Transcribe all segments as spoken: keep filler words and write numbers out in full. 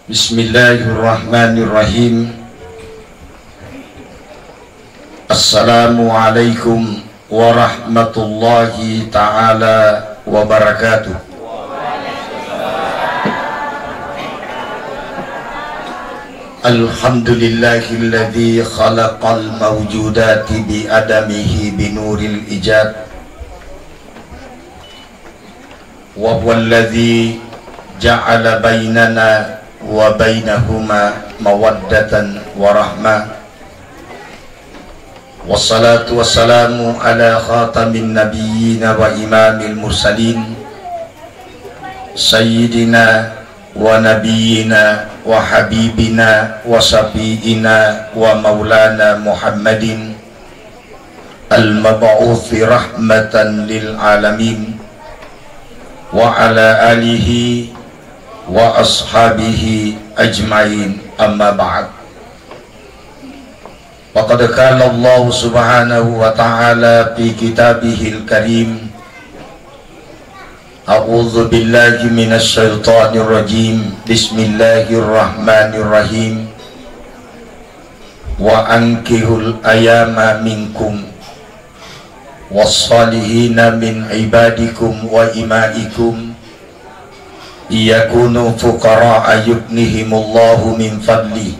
Bismillahirrahmanirrahim. Assalamualaikum warahmatullahi ta'ala wabarakatuh. Alhamdulillahilladzi khalaqal mawjudati bi adamihi binuril ijad. Wa huwallazi ja'ala bainana wa bainahuma mawaddatan wa rahmah. Wassalatu wassalamu ala khatamin nabiyyina wa imamil mursalin, sayyidina wa nabiyyina wa habibina wa syafi'ina wa maulana Muhammadin al-mab'uthi rahmatan lil alamin, wa ala alihi wa ashabihi ajmain, amma ba'd. Faqad qala Allah subhanahu wa ta'ala fi kitabihil karim, a'udzu billahi minasy syaithanir rajim. Bismillahirrahmanirrahim. Wa ankihul ayama minkum wassalihina min ibadikum wa imaikum, iyakunu fuqara'a yughnihimullahu min fadlih,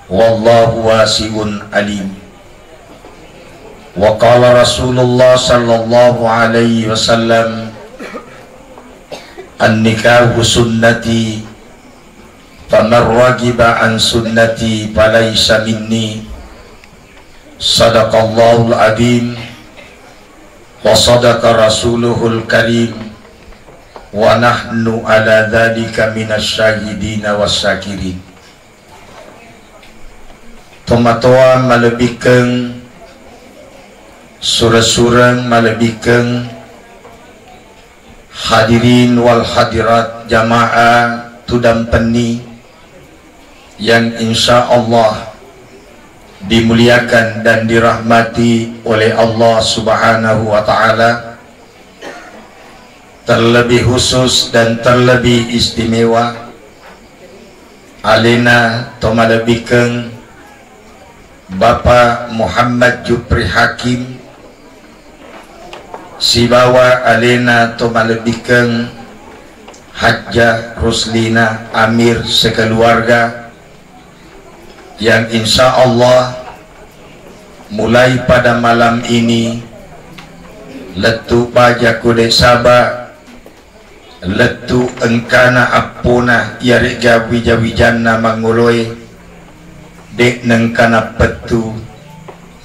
wallahu wasi'un alim. Wa qala Rasulullah sallallahu alaihi wasallam, "An-nikahu sunnati, faman raghiba an sunnati falaisa minni." Sadaqallahul adzim wa sadaqa rasuluhul karim, wa nahnu ala dzalika minasy syahidina wasy syakirin. Tomatoa malebbikeng, sureng-sureng malebbikeng, hadirin wal hadirat, jamaah tudang penni yang insya Allah dimuliakan dan dirahmati oleh Allah Subhanahu wa Ta'ala, terlebih khusus dan terlebih istimewa alena tomalebbikeng Bapak Muhammad Jupri Hakim sibawa alena tomalebbikeng Hajjah Ruslina Amir sekeluarga, yang insya Allah mulai pada malam ini lettu baja kude saba lettu engkana appona iyare'ga wija-wijanna mangoloe, de' nengkana pettu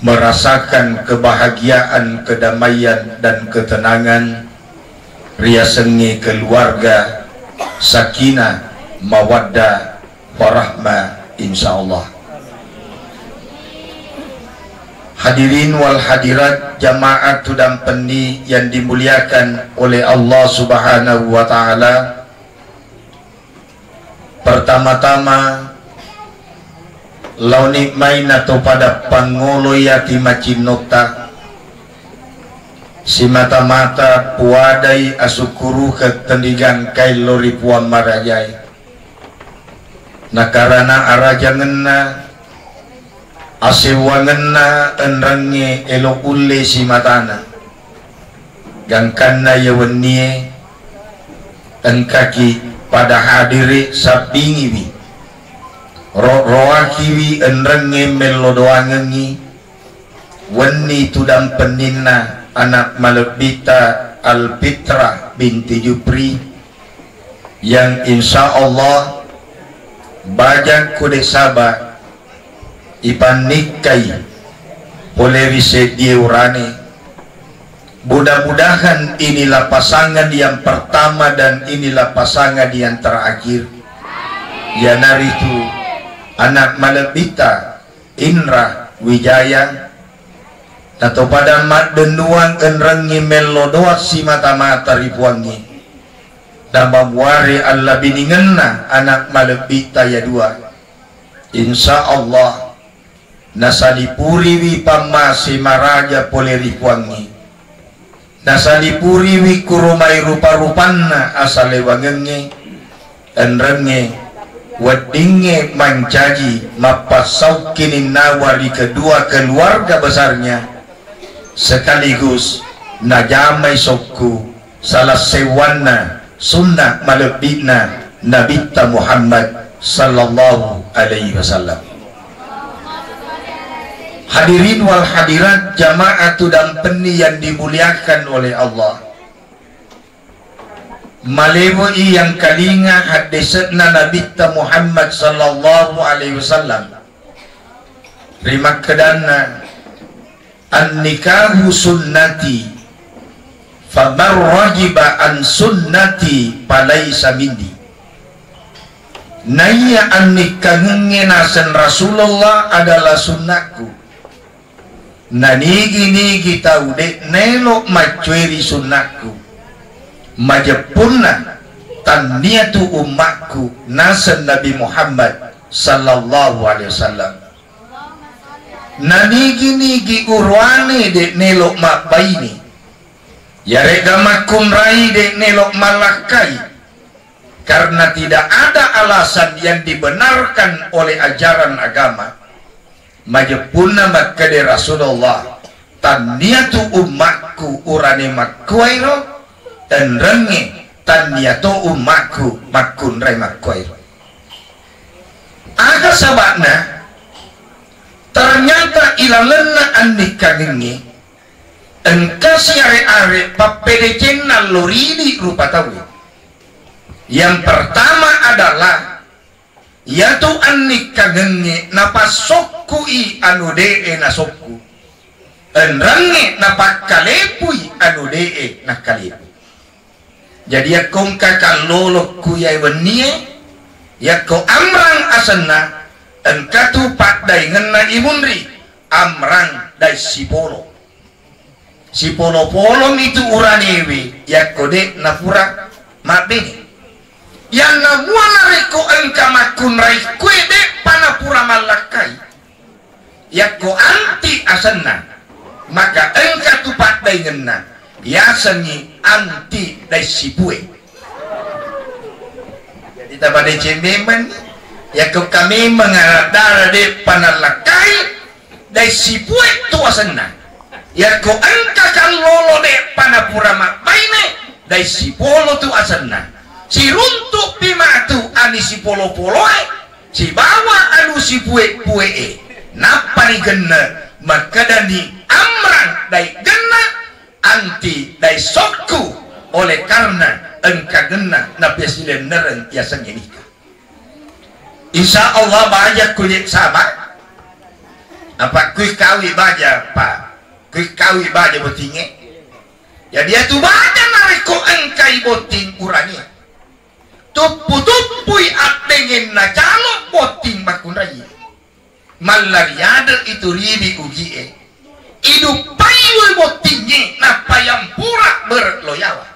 merasakan kebahagiaan, kedamaian, dan ketenangan riasengnge keluarga sakinah, mawaddah, warahmah, insya Allah. Hadirin wal hadirat, jamaah tudang penni yang dimuliakan oleh Allah Subhanahu wa Ta'ala, pertama-tama, laoni mai nato pada pangolo yati macinnota, simata-mata puadai asukkurukeng tendigangkai lo ri Puang Marajae. Nakarana arajangenna, asewangenna enrengnge elo ulle simatana. Gangkanna iya wennie engkaki pada hadiri sabbingiwi, ro-roakiwi enrengnge mello doangengngi, wenni tudang penninna anak malebbita Alfitrah binti Jupri, yang insya Allah bajang kude saba ipannikkai pole ri seddie urane. Mudah-mudahan inilah pasangan yang pertama dan inilah pasangan yang terakhir. Iyanaritu anak malebbita Indra Wijaya, natopada maddennuang enrengngi mello doang simata-mata ri Puangngi, namamuare allabiningenna anak malebbitta iya dua. Insya Allah, nasalipuriwi pammase maraja pole ri Puangngi. Nasalipuriwi kuromai rupa-rupanna asalewangengnge, enrengnge, Weddingnge mancaji mappassau kininnawa ri kedua keluarga besarnya, sekaligus najamai sokku salah seuwanna sunnah malebbi'na Nabitta Muhammad sallallahu alaihi wasallam. Hadirin wal hadirat, jamaah tudang penni yang dimuliakan oleh Allah. Malewe'i yangkalinga haddese'na Nabitta Muhammad sallallahu alaihi wasallam ri makkedanna, "An-nikahu sunnati, faman ragiba an sunnati falaisa minni." Naiya annikkangengnge naseng Rasulullah adalah sunnakku. Nanigi-nigi tau de' naelo maccoeri sunnakku, majeppunna tannia tu ummakku, naseng Nabi Muhammad sallallahu alaihi wasallam. Nanigi-nigi uruane de' naelo mabbaine, yaregga makkunrai de' naelo mallakkai, karena tidak ada alasan yang dibenarkan oleh ajaran agama. Majeppunna makkeda Rasulullah, "Tannia tu ummakku urane makkuairo, enrengnge tannia to ummakku makkunrai makkuairo." Aga saba'na? Ternyata ilalenna annikkangengnge engka siare-are pappedecenna lo ridi rupa tauwe. Yang pertama adalah, iyatu annikkangengnge napassokku'i anu de'e nasokku, enrengnge napakkalepui anu de'e nakkalepu. Jadi, yakko engka kallolokku iyae wennie, yakko Amrang asenna, engkatu paddaengenna imunri, Amrang Daeng Sipolo. Sipolo-polomi tu uranewe yakko de' napura mabbene. Yanna mua narekko engka makkunrai kue de'pa napura mallakkai, yakko Anti asenna, maka engka tu paddaengenna, yasengngi Anti Daeng Sipue. Jadi, tapadeceng memeng, yakko engka memeng anak dara de'pa nallakkai, Daeng Sipue tu asenna. Yakko engka kallolo de'pa napura mabbaine, Daeng Sipolo tu asenna. Siruntu'pi matu ani sipolo-poloe sibawa anu sipue-pue'e. Nappani genne, makkedani Amrang Daeng Genna, Anti Daeng Sokku, oleh karena engka genna napasilennereng yasengnge nikah. Insya Allah baja kuje sama. Apa kui kawi baja, Pak? Kui kawi baja bottingnge. Jadi, iyatu baja narekko engkai botting urane, tuppu-tuppui addengenna calo botting makkunrai. Mallariade itu ridi ugie. Iduppai we bottingnge nappa yampura bere' lo yawa.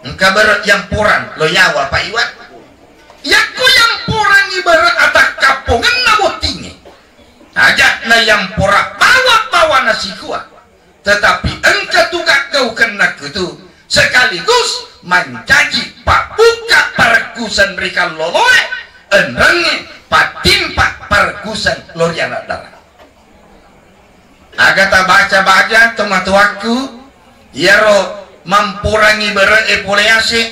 Engka bere' yampurang lo yawa paiwan. Yakko yampurangngi bere' atakkappongenna bottingnge, aja'na yampura bawa-bawa nasikua. Tetapi engka tu gaggaukenna kutu sekaligus mancaji pabbukka parekkuseng ri kalloloe, enrengnge pattimpa parekkuseng lo ri anak dara. Aga tabaca baja tomatoakku, iyaro mampurangngi bere'e pole ase,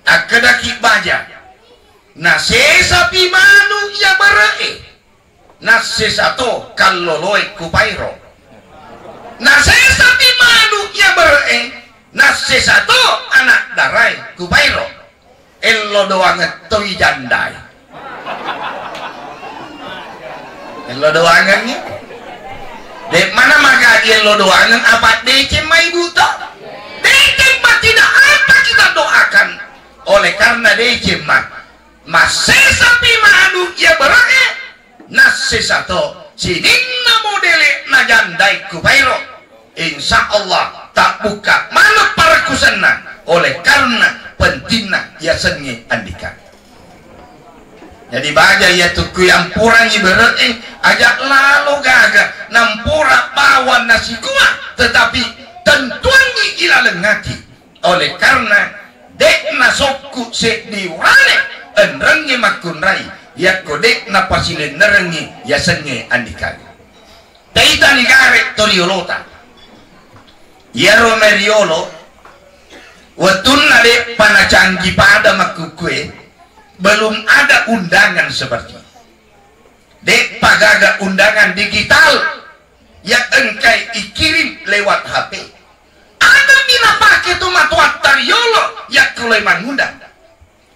akkedaki baja, nasesapi manu iya bere'e. Nassesa to kalloloe kupairo. Nasesapi manu iya bere'e, nassesa to anak darae kupairo. Ello doangeng toi jandai. Ello doangengngi. Dek mana magadi ello doangeng apa deceng mai buto? Deceng ma tidak apa kita doakan. Oleh karena deceng ma massesapi manu iya bere'e, nassesa to sininna modele najandai kupairo. Insya Allah tabbukka maneng parekkusenna oleh karena pentingna yasengnge andika. Jadi baja iya tukku yampurangngi bere'e, aja lalo gaga nampura bawang nasikua, tetapi tentuangngi ilaleng ati. Oleh karena de'na sokku seddi urane, enrengnge makkunrai, yakko de'na pasilennerengngi yasengnge annikkangnge. Taitani gare to riolota. Iyaro mai riolo, wettunna de'pa nacanggi pada makkukkue, belum ada undangan seperti ini. De'pa gaga undangan digital yang engkai ikirim lewat H P. Adami napake tu matoatta riolo yakko lao mangundang.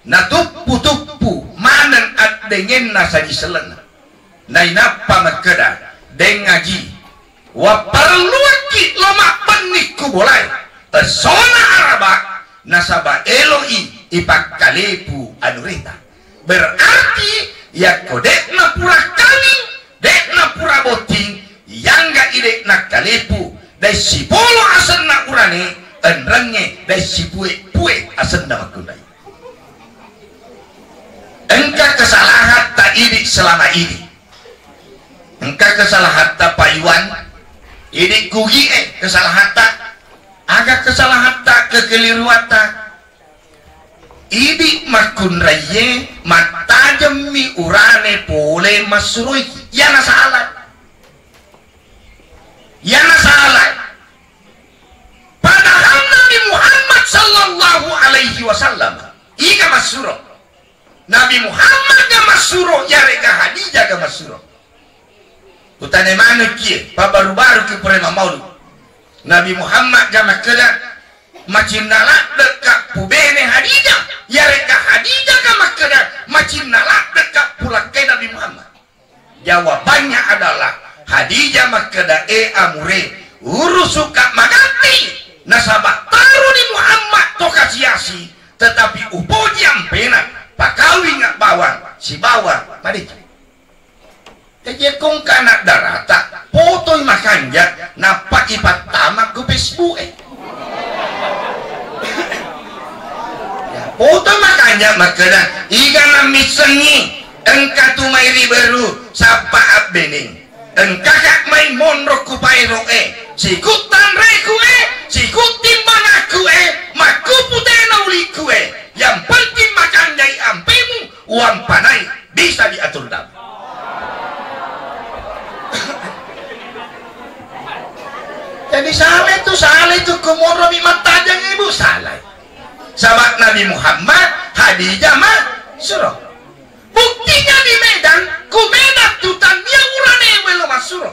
Natuppu-tuppu maneng addengenna saji sellenna. Nainappa makkeda, "Deng Aji, wapparelluakki lo mabbenni ku bolae, essona Araba, nasaba eloi ipakkalepu anureta." Berarti yakko de'na pura kawing, de'na pura botting, yangga i de'na kalepu, dai sipolo asenna urane, enrengnge dai sipue-pue asenna makkunrai. Engka kesalahatta idi selama ini. Engka kesalahatta Pak Iwan. Idi kugi e kesalahatta. Aga kesalahatta, kekeliruatta. Idi makkunraiye mattajemmi urane pole massuroi. Iyana salah. Iyana salah. Padahal Nabi Muhammad sallallahu alaihi wasallam iga massuro. Nabi Muhammad ga massuro, yarega Khadijah ga massuro. Utane maneng kie, pabaru-baru ki pura mamaulu. Nabi Muhammad ga makkeda, "Macinna ladde ka pubene Khadijah." Yarega Khadijah ga makkeda, "Macinna ladde ka pulakkai Nabi Muhammad." Jawabannya adalah, Khadijah makkeda, "E amure, urusuka magatti, nasaba taruni Muhammad to kasiasi, tetapi upoji ampena, pakawinga bawang sibawa madeceng." Jaji kongka anak darata, potoi makanja, nappa ipattama ku Facebook e. Foto makanja makkeda, "Iga nammissengngi engka tu mai ri beru sappa abbeneng. Engkaka mai monro ku paero e, sikuttanreku e, sikuttimbanakku e, makkuputena ulikku e. Yang penting makanjai ampemu, uampanai bisa diatur damai." Jadi salah itu, salah itu, kumoro mi mattajeng ibu, salah. Sabab Nabi Muhammad, Khadijah massuro. Buktinya di Medan, ku Medan tu tania urane welo massuro.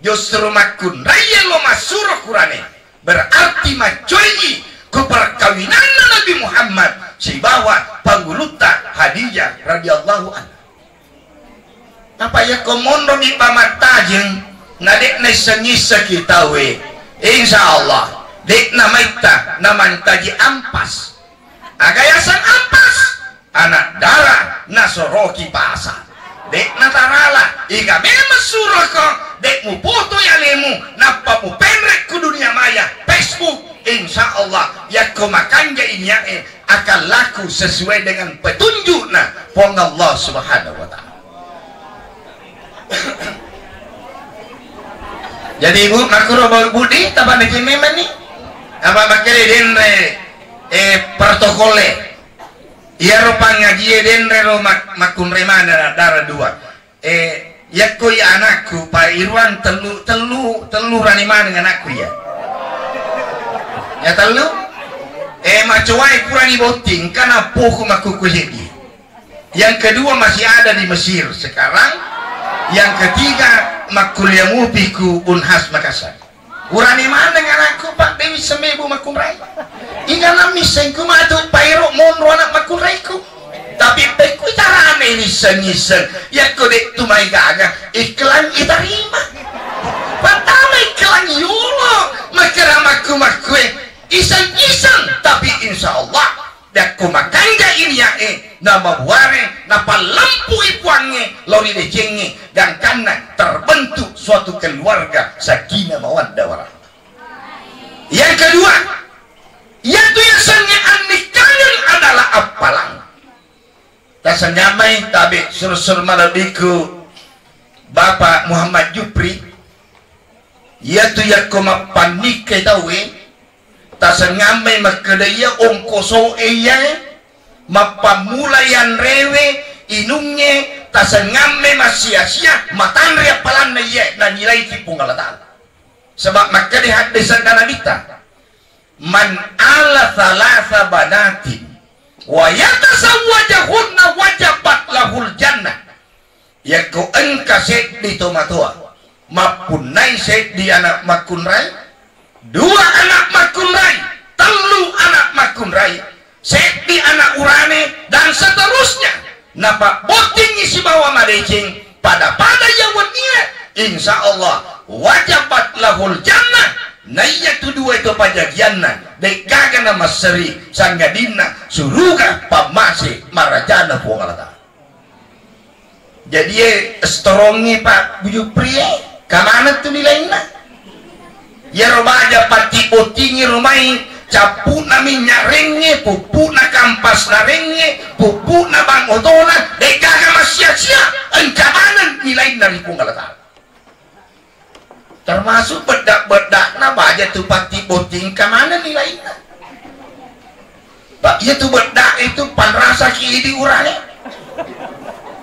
Justru makkunrai lo massuro kurane. Berarti maccoi ku perkawinanna Nabi Muhammad sibawa panggulutta Khadijah radhiyallahu anha. Apa yakko monromi pamattajeng, na de'na isseng-isseng ki tauwe, insya Allah de'na maitta namantaji ampas. Aga yaseng ampas? Anak dara nasoroki pasa. De'na tarala, iga memeng suroko, de' mupotoi alemu, nappa mupenre' ku dunia maya, Facebook, insya Allah yakko makanja iniae akan laku sesuai dengan petunjukna Puang Allah Subhanahu wa Ta'ala. Jadi ibu, makkuro bau budi, tapa niki memang ni? Apa makkere denre, eh, protokole? Iyaro pangajie denre ro mak-, makkunre mana dara dua. Eh, yakko iya anakku, Pak Irwan, tellu, tellu, tellu rani maneng anakku iya. Ya tellu? Eh, macowae purani botting, kana poku makkukku jadi. Yang kedua masih ada di Mesir sekarang. Yang ketiga makkuliah mupi ku Unhas Makassar. Urane maneng anakku, Pak, dewi semebu makkunrai. Inana missengku matu pairo monro anak makkunraiku. Tapi pekku carane nisseng-nisseng. Yakko de' tu mai gaga, iklan itarima. Pertama iklan yolo, makkeda makku-makkue, iseng-iseng, tapi insya Allah Dakko makanja iniae, namabuare, napallempui puangnge lao ri decengnge, gangkanna terbentuk suatu keluarga sakinah mawaddah warahmah. Yang kedua, yaitu yasengnge annikkangeng adalah appalang. Tasengngamai tabe' sur-sur malebbiku Bapak Muhammad Jupri, iyatu yakko mappannikkai tauwe, tasengngammai makkeda iya ongkoso'e iyae, Mappammula yanrewe, inungnge, tasengamme massia-sia, matanre appalanna iye, nanilaiki Puang Allah Ta'ala. Sebab makkeda haddesanna Nabitta, "Man ala thalatha banatin wa yatasawwajahunna wajabat lahul jannah." Yakko engka seddi tomatoa mappunnai seddi anak makkunrai, dua anak makkunrai, tellu anak makkunrai, seddi anak urane, dan seterusnya, napabbottingngi sibawa madeceng pada-pada iya wennie, insya Allah wajabat lahul jannah, naiya tu dua itu pajajianna, de'gaga namasseri sangadinna suruga pammase marajana Puang Allah Ta'ala. Jadi, eh, strong-e, Pak Bujupri, eh, kamana tu nilainna? Iyaro baja patti bottingi rumai, cappu'na minnya rengnge, puppu'na kampasna rengnge, puppu'na bang otona, de'gaga massia-sia, engka maneng nilainna ri Puang Allah Ta'ala. Termasuk bedda-beddana baja tu patti botting, engka maneng nilainna. Pak, iya tu bedda itu panrasaki idi urane.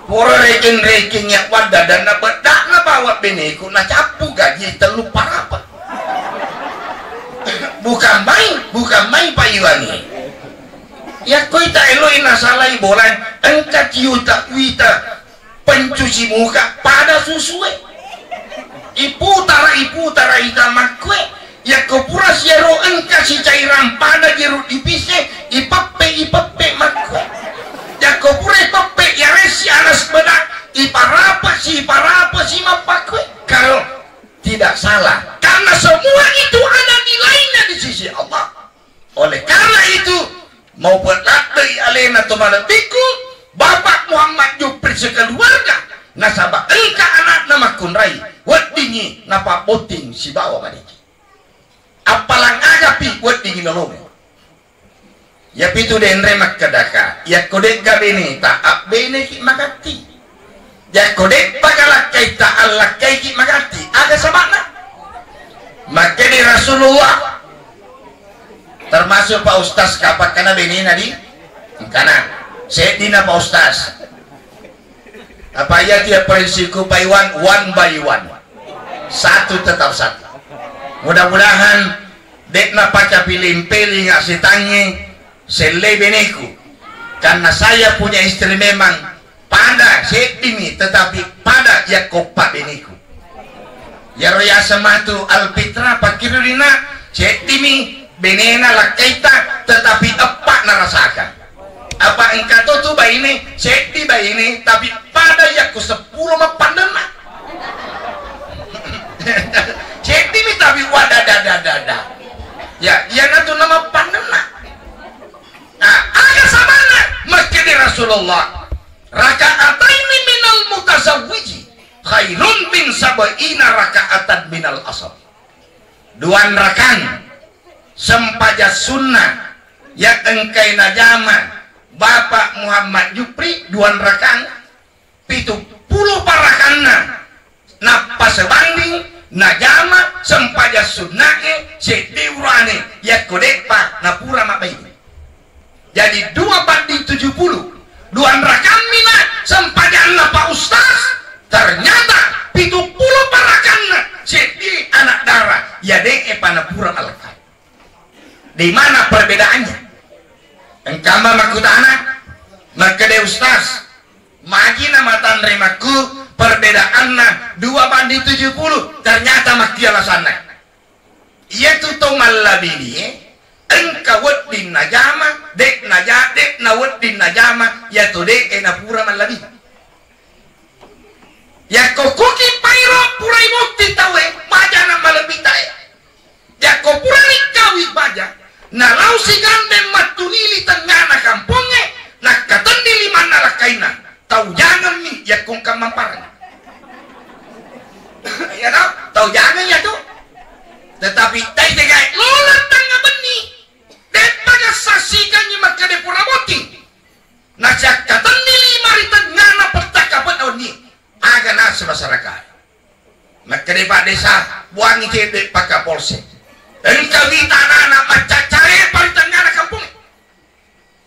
Pura rekeng-rekeng ya wadda dan na bedda na bawa beneku na cappu gaji tellu parapa. Bukan main, bukan main Pak Iwani. Ya koi tak eloi nasalai bolan engka tiuta wita pencuci muka pada susue. Iputara, iputara ita makkue. Yakko pura siaro engka si cairan pada jeruk nipise, ipeppe, ipeppe makkue. Yakko pura ipeppe, yaresi alas bedak, iparapa si, iparapa si mappakkue. Kalau tidak salah, karena semua itu ada nilainya di sisi Allah. Oleh karena itu, mau peladdei alena to malebbiku, Bapak Muhammad Jupri sekeluarga, nasaba engka anakna makkunrai, weddingi napabbotting sibawa madeceng. Appalang agapi weddingi nalomo. Yapitu denre makkedaka, yakko de'ga beneta, abbeneki makatti. Jakko de'paka lakkaitta, allakkaiki magatti. Aga saba'na? Makkeda Rasulullah, termasuk Pak Ustaz, kapakkana benena di engkana. Seddina Pak Ustaz. Apa iya tiap prinsipku Pak Iwan, one by one. Satu tetap satu. Mudah-mudahan de'na pacapiling-peling asetangnge, sellei beneku. Karena saya punya istri memang pada seddimi, tetapi pada yakko eppa beneku. Yaro yaseng matu alfitrah, pakkirurina seddimi benena lakkaita, tetapi eppa narasakang. Apa engka to tu baine, seddi baine, tapi pada yakko seppulo mappandenna. Seddimi tapi wadadadadada. Ya, iyanatu namappandenna. Nah, aga saba'na? Makkeda Rasulullah, "Raka'ataini minal mutazawwiji khairun min sab'ina raka'atan minal asr." Duan rakang sempajang sunnah yang engkai najama Bapak Muhammad Jupri, duan rakang pitu pulo parakanna, nappa sebanding najama sempajang sunna'e seddi urane yakko de'pa napura mabbaine. Jadi dua banding tujuh puluh, duan rakammi na sempajanna Pak Ustaz, ternyata pitu pulo parakanna seddi anak dara ya de'e pa napura malakkai. Di mana perbedaannya? Engkamba makkutana, makkeda Ustaz, magi na matanre makku perbedaanna dua banding tujuh puluh, ternyata makki alasanna. Iyatu to mallabinie, engka wedding najama, de' naja-, de' na wedding najama, iyatu de'e napura mallabi. Yakko kuki pairo purai botting tauwe, majana malebbi tae. Yakko purani kawing baja, nalau sigandeng mattulili tengngana kampongnge, nakkatenni limanna lakkainna. Tau jangemmi yakko engka mamparang. Iya tau? Tau jangeng ya tu. Tetapi tai tegai lola tengnga benni. De'pa nasassikangngi makkeda pura botting. Nacakkatenni lima ri tengngana pettakkapenna wenni. Aga nasu masyarakat. Makkeda Pak Desa, buangi cedde' Pak Kapolsek. Engka wita anak-anak maccaccare pa ri tengngana kampung.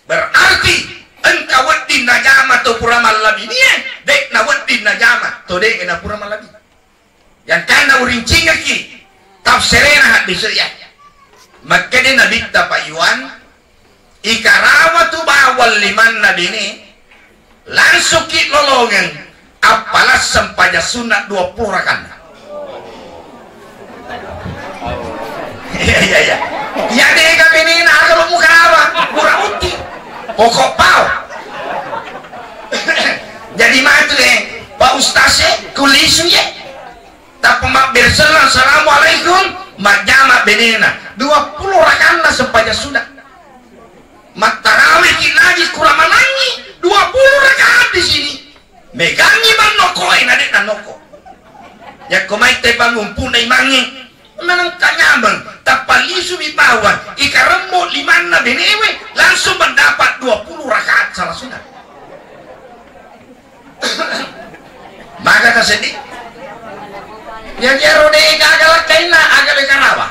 Berarti najama to pura mallabinie, de' nawedding najama to de' na pura mallabi. Yang kanna urincingaki tafsirena hadis ya. Makkeda Nabitta, Pak Iwan, ikarawa tu bawang limanna bene, langsungki lolongeng, appalang sempajang sunna dua puluh rakanna. Iya, iya, iya. Iya, dega benena aga lo mukarawa, pura utti. Pokok pau. Jadi matu, eh, Pak Ustaz, eh, kulisu, eh. Tappa mabbere selleng, "Assalamualaikum," majjama benena. Dua puluh rakanna sempajang sunna. Mattaraweki lagi kura manangi, dua puluh rakaat di sini. Megangi mannokkoe, na de' nannokko. Yakko mai te pangumpuna imangnge, menengka nyameng, tappa lisumi bawang, ikaremmo limanna benewe, langsung mendapat dua puluh rakaat salat sunat. Maga taseddi? Jadi ero de' gaga lakkainna, aga de' karawa.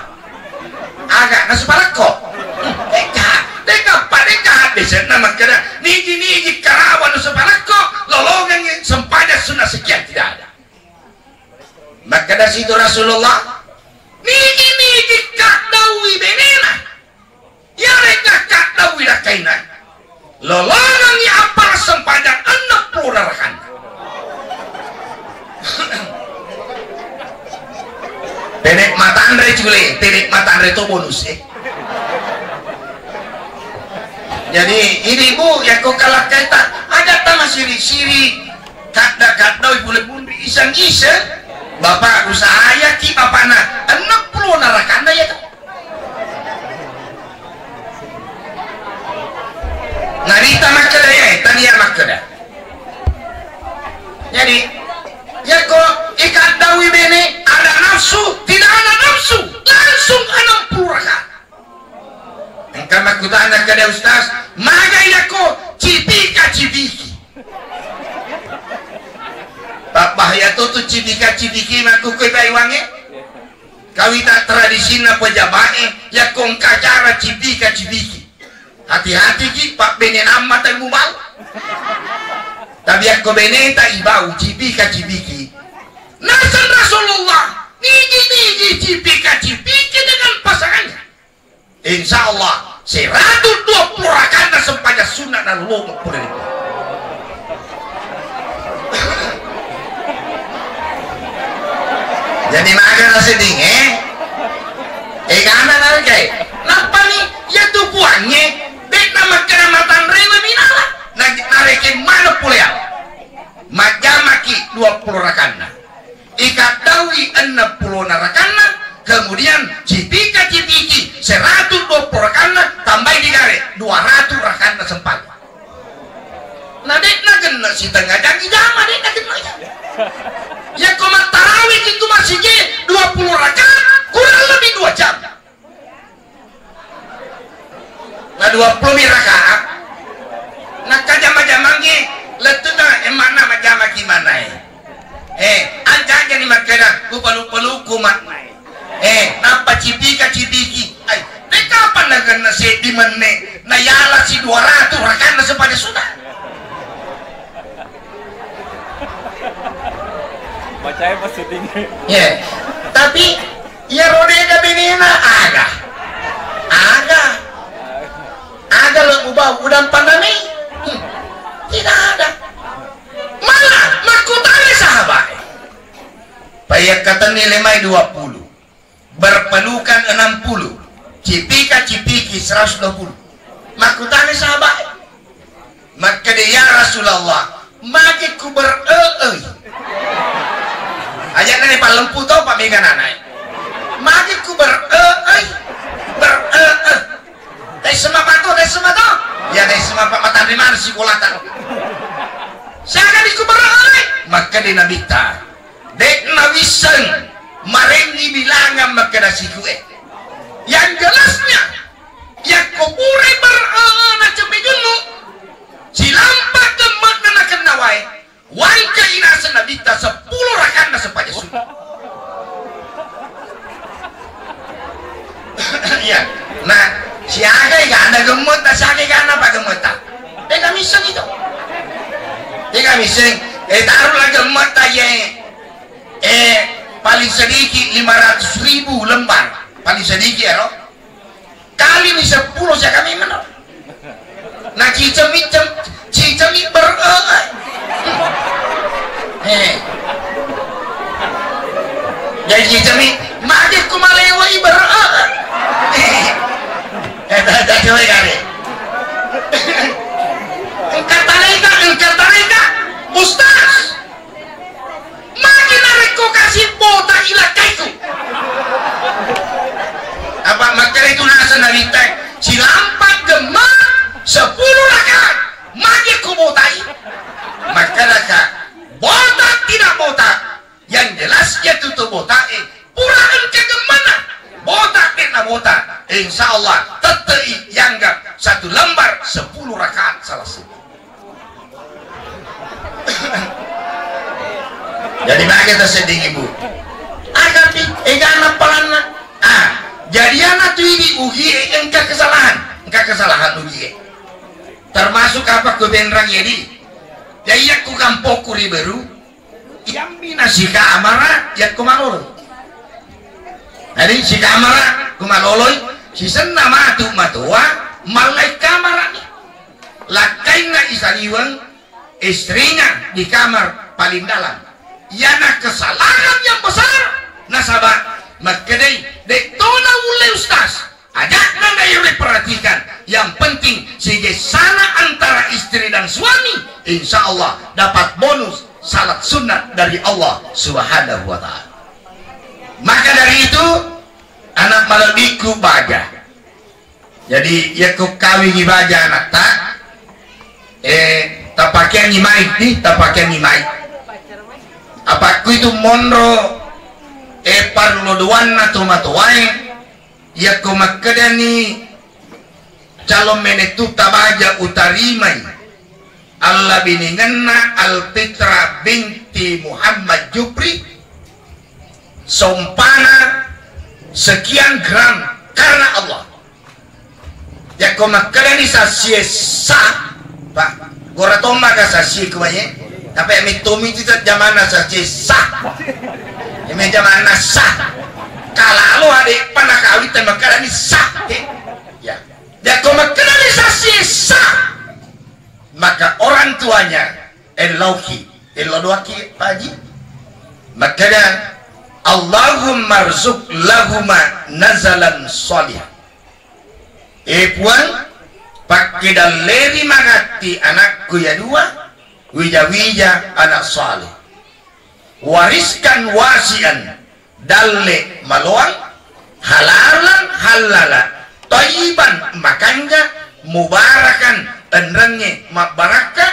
Aga nasu parakko. Deka, deka pa deka habis na makkeda niji-niji karawa nasu parakko, lolongengngi sempajang sunat sekian, tidak ada. Makkeda situ Rasulullah, niji-niji kaddaui benena. Iyaré'ga kaddaui lakkainna, lolongengngi appara sempajang enneng pulo rakanna. Tede' matanre cule, tede' matanre to bonus, eh. Jadi, ini Bu, yakko kalakkaita, aja' ta masiri-siri, kadda-kaddai pole bunri iseng-iseng. Bapak, usahayaki bapakna, enneng pulo na rakanna ya to. Narita makkeda, eh, tania makkeda. Jadi, yakko ikaddaui bene, ada nafsu, tidak ada nafsu, langsung enam puluh rakaat. Engka makkutana kada Ustaz, maga yakko cipika-cipiki? Pabbahaya to tu cipika-cipiki makkukue baiwangnge. Kawita tradisinna pejabae, yakko engka acara cipika-cipiki. Hati-hatiki, pabbenenamma temmubau. Tapi yakko beneta ibau cipika-cipiki. Naseng Rasulullah, nigi-nigi cipika-cipiki dengan pasangannya. Insya Allah, seratus dua puluh rakaat sempajang sunnah dan lomo pole ri. Jadi maga na sedding, eh? Eh, gana na, eh? Nappa ni, ya tu puangnge, de'na makkeda matanrewe minala. Na, narekeng mana pole ya? Majjamaki dua puluh rakanna. Ikaddaui enneng pulona rakanna, kemudian cipika-cipiki seratus dua puluh rakanna, tambai digare dua ratus rakanna sempajang. Na de'na genne sitengnga jang ijama, de'na genne ijama. Yakko mattarawiki tu masigi dua puluh rakaat, kurang lebih dua jam. Na dua puluh mi rakaat. Nakkajama-jamangngi lettu'na, eh, manna majjamaki mannae. Eh, aja-ajani makkeda, "Ku pelu-peluku mannae." Eh, nappa cipika-cipiki. Ai, de' kapan nagenna seddi menne, nayala si dua ratus rakanna sempajang sunnah. Bacae pas syuting. Iya. Tapi iyaro de'ga benena aga. Aga. Aga lo ubau udang panami. Hmm. Tidak ada. Mana makkutana sahabat? Payakkatenni lemai dua puluh. Berpelukan enam puluh, cipika-cipiki seratus dua puluh. Makkutana sahabat, makkeda, "Ya Rasulullah, magi ku bereei?" Aja' nani pallempu to, Pak, mega nanai. "Magi ku bereei?" Bereei. Dai semapa to, dai semapa to? Ya, dai semapa matanre mana sikolata. Siaga di ku bereei? Makkeda Nabitta. De'na wisseng marengngi bilangang makkeda sikue. Yang jelasnya, yakko purai ber-, eh, nacemmi junnu, silampa gemme'na nakenna wae, wangkai naseng Nabitta seppulo rakanna sempajang sunnah. Iya. Nah, siagai gana gemme'ta, siagai gana apa gemme'ta? De'na misseng itu. Iseng, eh, taruhlah gemme'ta, ye. Eh, paling sedikit lima ratus ribu lembar. Paling sedikit, ya, ro? Kali ni sepuluh, siaga memang, ro? Na cicemi, cem-, cicemi ber-, eh, eh. Eh. Jadi cicemi, magi ku malewai ber-, eh. Eh, dah, dah, coba kali. Engka tareka, engka tareka, Ustaz. Magi narekko kasi bota ilakkaiku. Apa makkeda itu naseng Nabitta, silampa gemma sepuluh rakaat, magi ku botai. Makkedaka, bota tidak bota, yang jelas iya tutu botae pura engka gemmana. Bota de'na bota, insya Allah tette'i yanggap satu lembar sepuluh rakaat salasai. Jadi magi tasedding ibu. Agapi, egana palanna. Ah, jadi ana tu idi ugie engka kesalahan, engka kesalahan ugie. Termasuk apa ku benrang jadi. Ya iya ku kampokku ri Beru. Iyammi na sikamara yakko malolo. Jadi sikamara ku maloloi, sisenna matu matoa, mallai kamara ni. Lakkainna isaliweng istrinya di kamar paling dalam. Iyana kesalahan yang besar, nasaba makkedai, de' tona ulle ustaz. Ajakna na iro perhatikan, yang penting sigessana antara istri dan suami, insya Allah dapat bonus salat sunat dari Allah Subhanahu wa Ta'ala. Maka dari itu, anak malebbiku baja. Jadi, yakko kawingi baja anatta, eh, tapakeangi mai, di, tapakeangi mai. Apakku itu monro, eh, parlo doanna tomatoae, yakko makkedani calon menettu tabaja utarimai allabiningenna Alfitra binti Muhammad Jupri, sompana sekian gram karena Allah. Yakko makkedani sassie sah, Pak, gora tomma ka sassie kuwae, tapi mettomi itu jamanna sassie sah. Ini jamanna sah. Kalalo ade'pa nakawita makkedani sah. Ya. Yakko makkedani sassie sah, maka orang tuanya, elloki, ello doaki, Pak Haji. Makkeda, "Allahumma rzuq lahuma nazalan shalihah." Eh, Puang, pakkedalleri magatti anakku ya dua, wija-wija anak saleh. Wariskan wasian, dalle maloang, halalan hallala, thayyiban makanja, mubarakan enrengnge mabbarakka,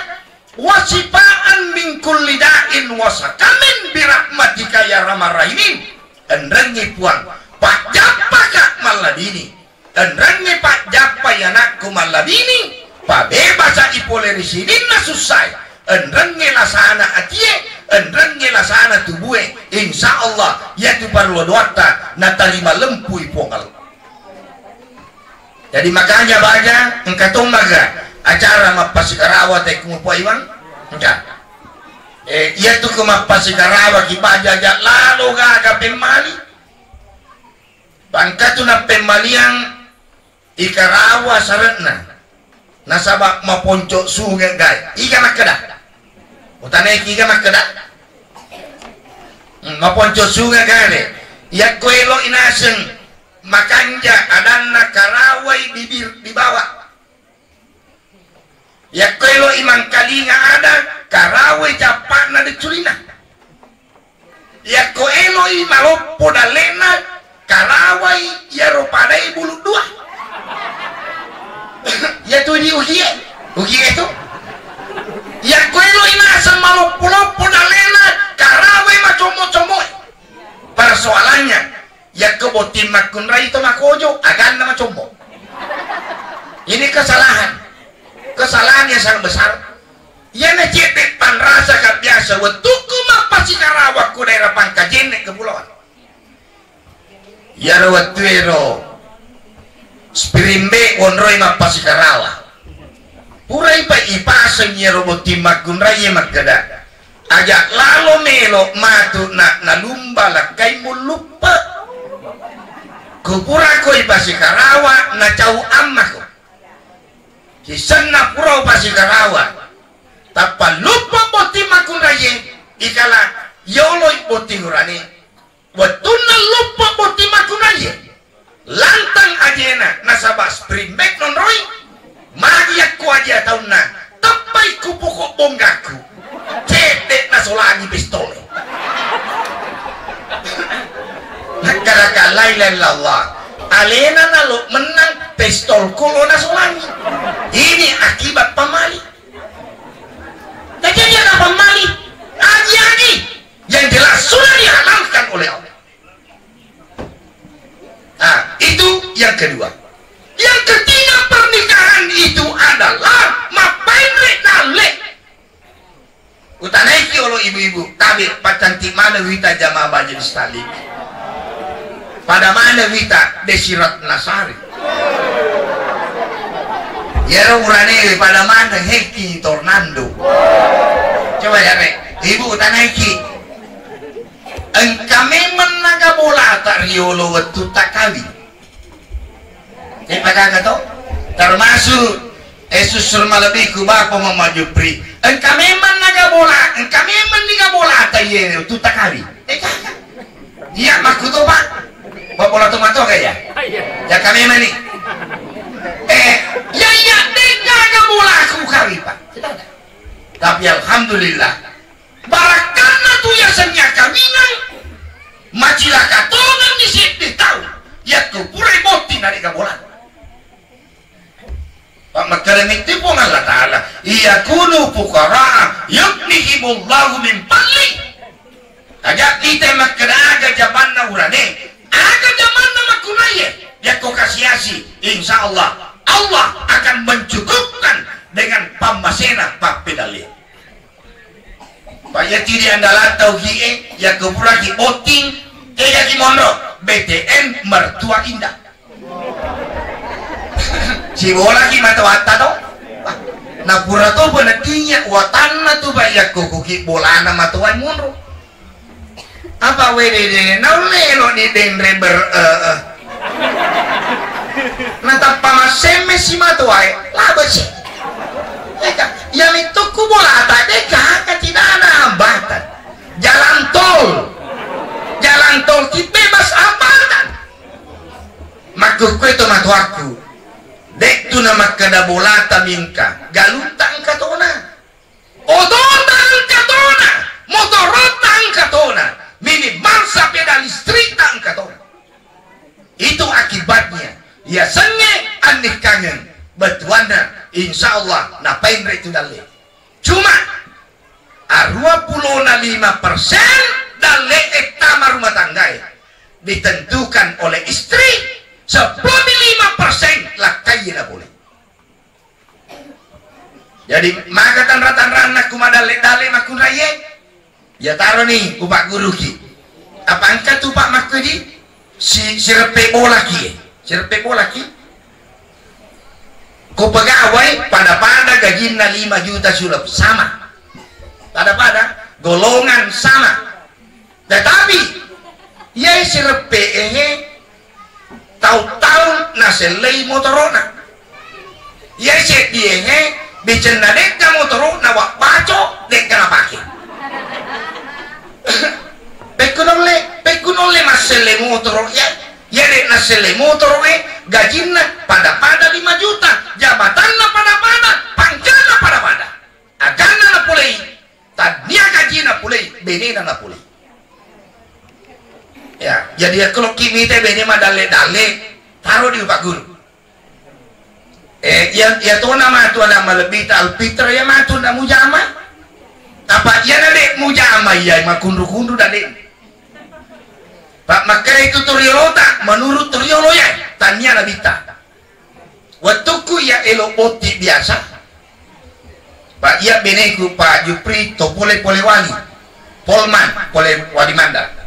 wasifaan min kulli da'in wasakamin birahmatika ya arhamar rahimin. Enrengnge Puang, pajjappaka mallabini. Enrengnge pajjappai anakku mallabini, pabebasai pole ri sininna sussae. Enrengnge lasana atie, enrengnge lasana tubue. Insya Allah, iyatu parello doatta natarima lempui Puang Allah. Jadi makanya baja, engka tommaga acara mappasikarawa te kumupuaiwang? Engka. Eh, iyatu ko mappasikarawa ki baja aja lalo gaga pemmali. Bangkatu nappemmaliang ikarawa sare'na. Nasaba maponco sunge gae. Iga makkeda? Utanaiki iga makkeda? Hmm, maponco sunge gae. Yakko elo inaseng makanja adanna karawai bibir di bawah. Yakko eloi mangkalinga ada, karawai cappa'na decculina. Yakko eloi maloppo dalle'na, karawai iyaro padae bulu dua. Iyatu di ugie, ugie tu. Yakko eloi naseng maloppo-loppo dalle'na, karawai macommo-commoe. Persoalannya, yakko botting makkunrai to makojo, aganna macommo. Ini kesalahan. Kesalahan yang sangat besar. Iyana cedde panrasa ka biasa wettukku mappasikarawakku daerah Pangkajenne Kepulauan. Iyaro wettuero spirimbe wonroi mappasikarawa. Purai pa ipaseng iyaro botting makkunraie makkeda, "Aja lalo melo matu na nalumba lakkai mulluppe. Kupura ko ipasikarawa nacau ammako. Sisenna pura upasikarawa. Tappa luppa botting makkunraie, ikala yoloi botting urane." Wettunna luppa botting makkunraie, lantang ajena nasaba spring bed nonroi. Magi yakko aja taunna, teppai ku poko bonggaku. Cedde nasolangi pistole. Nakkaraka la ilaha illallah. Alena nalo mennang pistol kolo nasolangi. Ini akibat pamali. Jadi dia dapat mali. Agi-agi. Yang jelas sudah dihalalkan oleh Allah. Nah, itu yang kedua. Yang ketiga, pernikahan itu adalah mapainre dalle. Utanaiki olo ibu-ibu, tabe pacantik mana wita jamaah majelis taklim. Pada mana wita Desirat Nasari. Yaro urane pada mana Heki Tornando. Coba ya, Rek. Ibu utanaiki. Engka memang naga bolata riolo wettu takawing. Eh, maka to? Termasuk, eh, susur malebbiku bapa Mama Jupri. Engka memang naga bola, engka memang niga bolata iye wettu takawing. Eh, kaka. Iya, makkuto, Pak. Pak bola to mato kaya? Iya. Ya kami mani. Eh, ya, iya, deka naga bolaku kawing, Pak. Tidak ada. Tapi alhamdulillah, barakkanna tu yasengnge akawingang, macilaka tongenni seddi tau, yakko purai botting narekka bola. Pak makkeda mitti Puang Allah Ta'ala, "Iyakunu fuqara'a yughnihimullahu min fadli." Aja kita makkeda aga jamanna urane, aga jamanna makkunraie, yakko kasi-asi, insya Allah, Allah akan mencukupkan dengan pammasena pappedalle. Payati ri andalanta ugie, yakko puraki botting, tegaki monro, B T N mertua indah. Sibolaki matoatta to. Na pura to peneddinya watanna tu, Pak, yakko kuki bolana matoa monro. Apa wedede naulle lo ni denre ber, eh, eh. Natappa massemme si matoae, labesi. Eka, ya mittukku bolata deka, ka tidak ada hambatan. Jalan tol. Jalan tol ki bebas hambatan. Makkukkue to matoakku. Dektu na makkeda bolata mingka, galutta engka tona. Otota engka tona, motorotta engka tona, minimal sapeda listrikta engka tona. Itu akibatnya, yasengnge annikkangeng bettuanna, insya Allah napainre tu dalle. Cuma, aruwa pulona lima persen dalle ettama rumah tanggae ditentukan oleh istri, sepuluh lima persen lakkai na boleh. Jadi, maka tanra-tanranna ku madalle-dalle makkunraie, ya taroni upagguruki. Apa engka tu, Pak, makkudi? Si, sireppe bolaki, eh. Sireppe bolaki. Ko pegawai pada-pada gajinna lima juta sulap, sama. Pada-pada, golongan sama. Tetapi, iyai sireppe ehe, tau-tau nasellei motorona. Iyai seddiehe, bicenna dekka motoro, nawabbaco, dekka napake. Pekku nolle, pekku nolle masselle motoro, ya, ya dek nasselle motoro, eh, gajinna pada-pada lima juta, jabatanna pada-pada, pangkanna pada-pada. Aganna napulei, tannia gajina pulei, benena napulei. Ya, jadi ya kalau kimite bene madalle-dalle, taro di Pak Guru. Eh, ya, ya tona matu ada malebbita alfitra ya matu nda mujama. Apa iya na dek mujama iya makunru-kunru da dek. Pak makkeda itu toriolota, menurut toriolo ya, tannia nabitta. Wettukku iya elo botti biasa, Pak, iya beneku Pak Jupri to pole-pole wali, Polman, pole wali Mandar.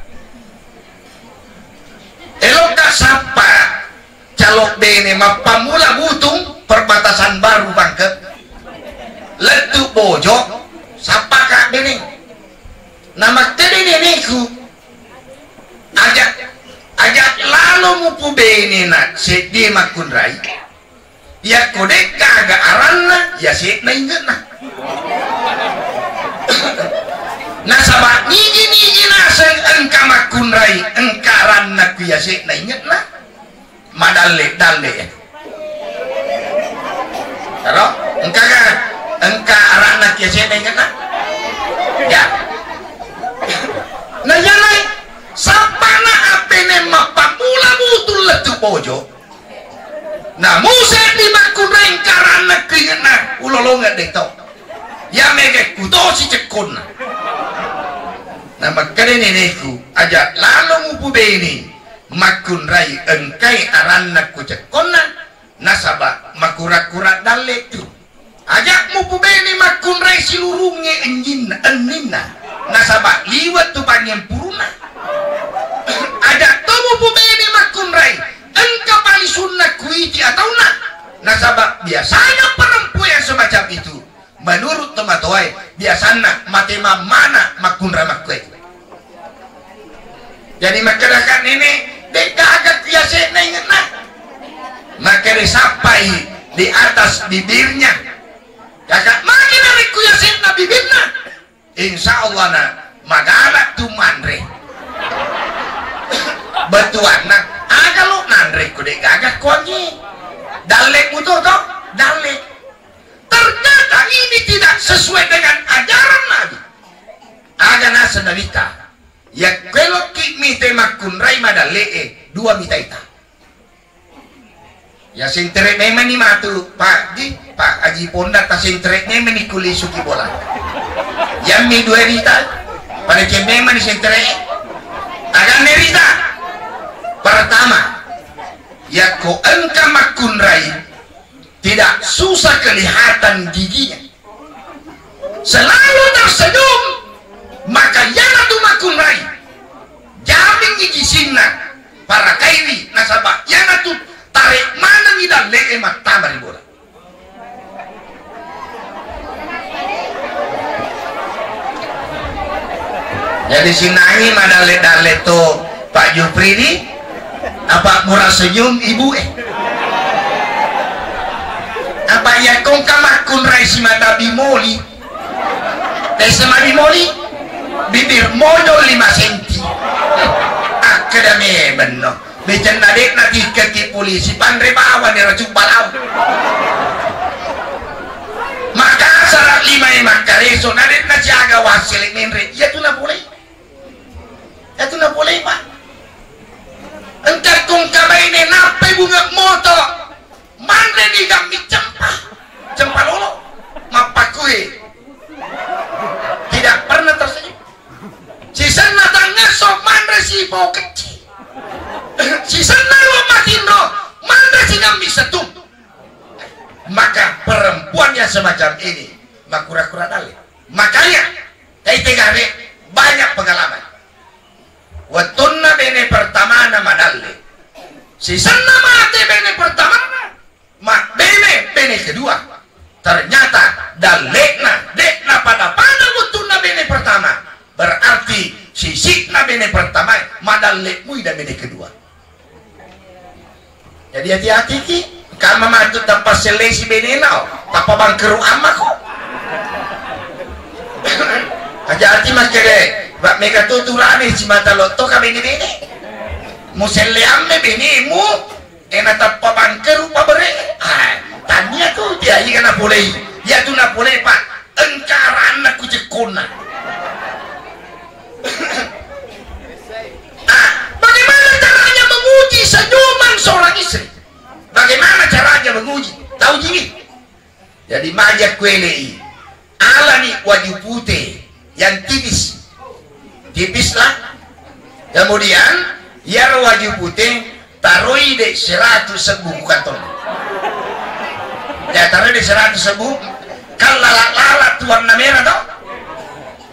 Elokka sappa calo bene mappamula Butung, perbatasan baru Bangke. Lettu Bojo, sappaka beneng. Namakkeda neneku, aja, aja lalo mupubenena seddie makkunrai. Yakko de'gaga aranna, yase'na inge'na. Nasaba nigi-nigi naseng engka makkunrai, engka aranna ku yase'na inge'na. Madalle-dalle. Ero, engkaga, engka aranna ku yase'na inge'na? Ya. Nah, iya, Nay. Sappana appene mappammula mutu lettu Bojo. Namu seddi makkunrai engka aranna ku inge'na, ulolongeng de to. Ya mega kutosi cekkonna. Namakkeda neneku, aja lalo mupubene makkunrai engkai aranna ku cekkonna, nasaba makura-kura dalle tu. Aja mupubene makkunrai silurungnge enjinna, enninna, nasaba liwe tu panyempurunna. Aja to mupubene makkunrai engka palisunna kuiti atauna, nasaba biasanya perempuan yang semacam itu, menurut tomatoae, biasanna mate mammana makkunrai makkue. Jadi makkedaka nene, de'gaga ku yase'na inge'na. Makkeda sappai di atas bibirnya. Kaka magi narekku yase'na bibirna. Insya Allah na magala tu manre. Betuanna, aga lo nanre ku de'gaga kuangi. Dalle muto to, dalle. Ternyata ini tidak sesuai dengan ajaran Nabi. Aga naseng Nabitta. Yakko elokki mite makkunrai madalle'e, dua mitaita. Ya sentere memang ni matu, Pak Ji, Pak Haji Ponda, ta sentere memang ni kulisuki bola. Yammi dua rita, pada memang ni sentere. Aganne rita. Pertama, yakko engka makkunrai, tidak susah kelihatan giginya. Selalu tersenyum, maka iyanatu makkunrai. Jamingngi gisinna, parakaiwi, nasaba iyanatu tarik manengngi dalle'e mattama ri bola. Jadi sinangi madalle-dalle to Pak Jupri ni, apa murah senyum ibu eh? Apa iya kongka makkunrai simata bimoli? Tessa mabimoli? Bibir mojol lima senti. Akkeda memeng no. Becenna de'na tikkekki polisi, panre bawang ero cubba lau. Makassar lima e makkareso, na de'na siaga wassele menre. Iya tu napolei. Iya tu napolei, Pak. Engka kongka baine nappai bunga moto. Manre ni gammi cempa. Cempa lolo. Mappakue. Tidak pernah tersenyum. Sisenna tangngesso manre sipo kecci. Sisenna ruang matinro manre sigammi setung. Maka perempuan yang semacam ini makura-kura dalle. Makanya, taitegare banyak pengalaman. Wettunna bene pertamana madalle. Sisenna mate bene pertamana. Mabbene bene kedua. Ternyata dalle'na de'na pada-pada wettunna bene pertama. Berarti sisi'na bene pertama madalle mui da bene kedua. Jadi hati-hati ki, kama matu tappa sellesi benena, tappa bangkeru ammako. Hati-hati makkede, bak mega tu turane simata lotto ka bene-bene. Muselle amme benemu, Ena tappa bangkeru pabere. Ah, tania tu dia iga napolei. Iya tu napolei, Pak. Engka aranna ku cekkonna. Ah, bagaimana caranya menguji senyuman seorang istri? Bagaimana caranya menguji? Tahu jini? Jadi maja kuelei. Alani waju pute yang tipis. Tipis lah. Kemudian, iyaro waju pute taroi de seratu sebbu ku kantong. Ya, taroi de seratu sebbu. Kan lala-lala tu warna merah to.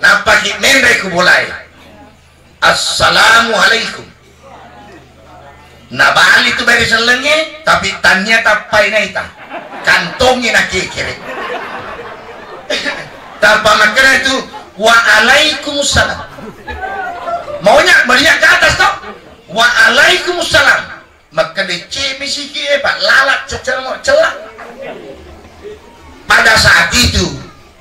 Nappaki menre ku bolai. Assalamualaikum. Nabali tu bere sellengnge, tapi tania tappai naita. Kantongnge nakekere. Tappa makkeda itu, "Waalaikumsalam." Maunya melihat ke atas toh? "Waalaikumsalam." Makkeda, "Cemi siki e, Pak, lalat cecel-, cella." Pada saat itu,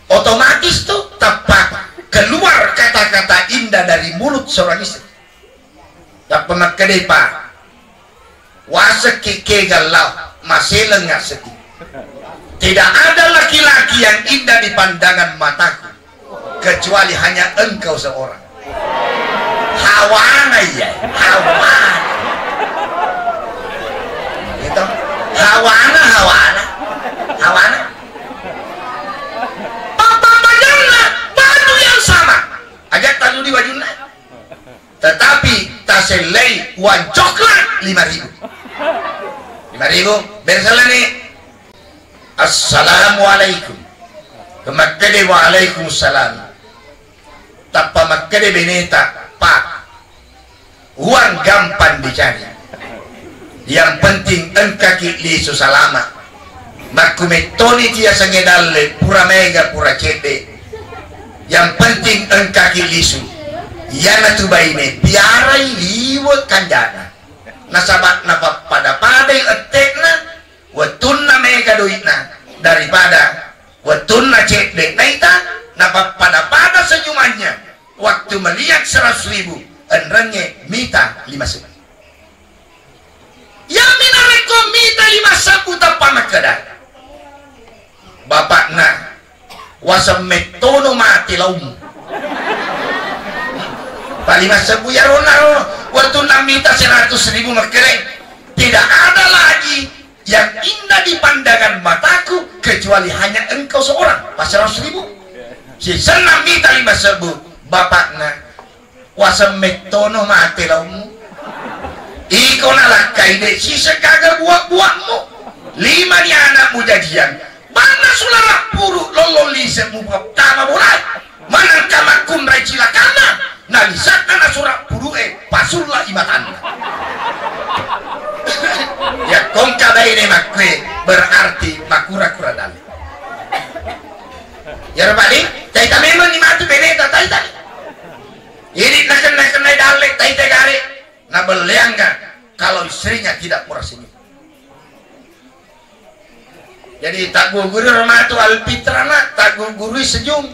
otomatis tuh tepat keluar kata-kata indah dari mulut seorang istri. Tappa makkeda, "Pak, wasekki ke galla, maseleng seddi. Tidak ada laki-laki yang indah di pandangan mataku kecuali hanya engkau seorang." Hawana iya, hawana. Gitu. Hawana, hawana. Hawana. Papa bajanna baju yang sama. Aja tanu di bajunna. Tetapi tasellei uang coklat lima ribu. Lima ribu, beresalani. "Assalamualaikum." Makkede, "Waalaikumsalam." Tappa makkede beneta, "Pak, uang gampang dicari. Yang penting engkaki lisu salama. Makkumettoni tiasengnge dalle, pura mega, pura cedde. Yang penting engkaki lisu. Iyanatu baine, piarai liwe kanjana. Nasaba napappada-padai ette'na, wettunna mega doi'na daripada wettunna cedde naita, napappada-pada senyumannya. Waktu melihat seratus ribu, enrengnge mita lima sebbu." Yammi narekko mita lima sebbu tappa makkeda, "Bapakna, waseng mettono mate laummu." Palima sebbu yarona ro, wettunna mita seratus ribu makkeda, "Tidak ada lagi yang indah di pandangan mataku kecuali hanya engkau seorang." Pas seratus ribu. Sisenna mita lima sebbu, "Bapakna, waseng mettono mate laummu. Iko nalakkai de' siseng gaga buak-buakmu. Lima ni anakmu jajiang. Banna sulara puru lollo lise mupattama bolai. Manengka makkunrai cilakanna, nalisakna nasura puru e pasulla i matanna." Yakkongka baine makkue berarti makura-kura dalle. Yaro padi, taita memang ni matu beneta, taita. Ini nakenna-kennai dalle, taita gare. Nabelleangga kalau istrinya tidak murah senyum. Jadi, tagguguri matu alpitrana, tagguguri senyum.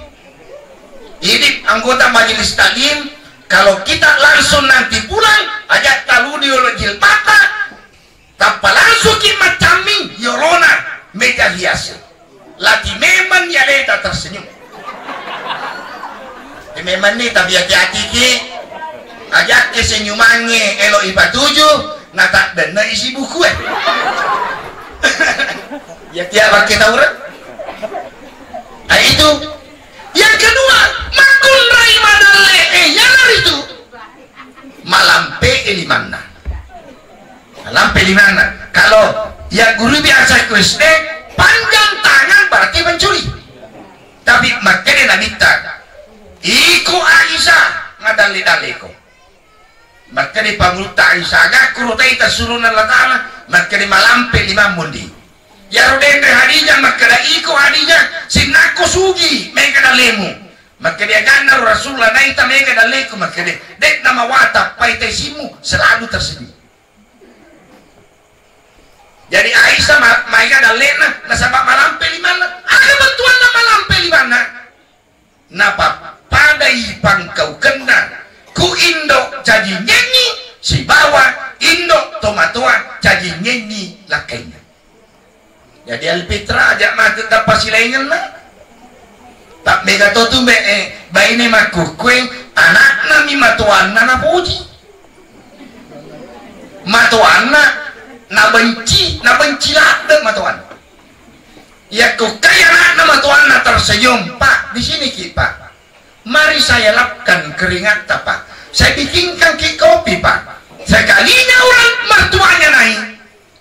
Ini anggota majelis taklim, kalau kita langsung nanti pulang, ajak taludi oleh jilbabna, tappa langsung ki macamming yolona meja hias. Lati memang ya leta tersenyum. Memang ni, tapi hati-hati ki. Ajak ke senyumange elo ipatuju, nata denne isi buku e. Ya tiap pakai tawuran. Nah, itu. Yang kedua, makkunrai madalle, eh, yanaritu malampe e limanna. Malampe e limanna. Kalau yang guru biasa ku S D, panjang tangan berarti mencuri. Tapi makkede Nabitta, "Iko Aisyah, madalle-dalleko." Makkede pangulutta Aisyah, "Aga kurutai tassuruna Allah Ta'ala?" Makkede, "Malampe limammu ndi." Yaro denre Hadijah makkeda, "Iko Hadijah, sinnakko sugi mega dallemu." Makkede, "Aganna ro Rasulullah naita mega dalleku?" Makkede, "De'na mawatang, paita isimmu, selalu tersenyum." Jadi Aisyah ma-, maega dalle'na, nasaba malampe limanna. Aga bettuanna malampe limanna? Napappadai pangkaukenna ku indo caji ngengi sibawa indo tomatoa caji ngengi lakkainna. Jadi Alpitra aja matu tapasilaingenna. Tak mega to tu be, eh, baine makkukue anakna mi matoanna napoji. Matoanna nabenci, nabenci ladde matoanna. Yakko kai anakna matoanna tersenyum, "Pak, di sini ki, Pak. Mari saya lapkan keringatta, Pak. Saya bikinkan ki kopi, Pak." Sekalinya orang mertuanya naik,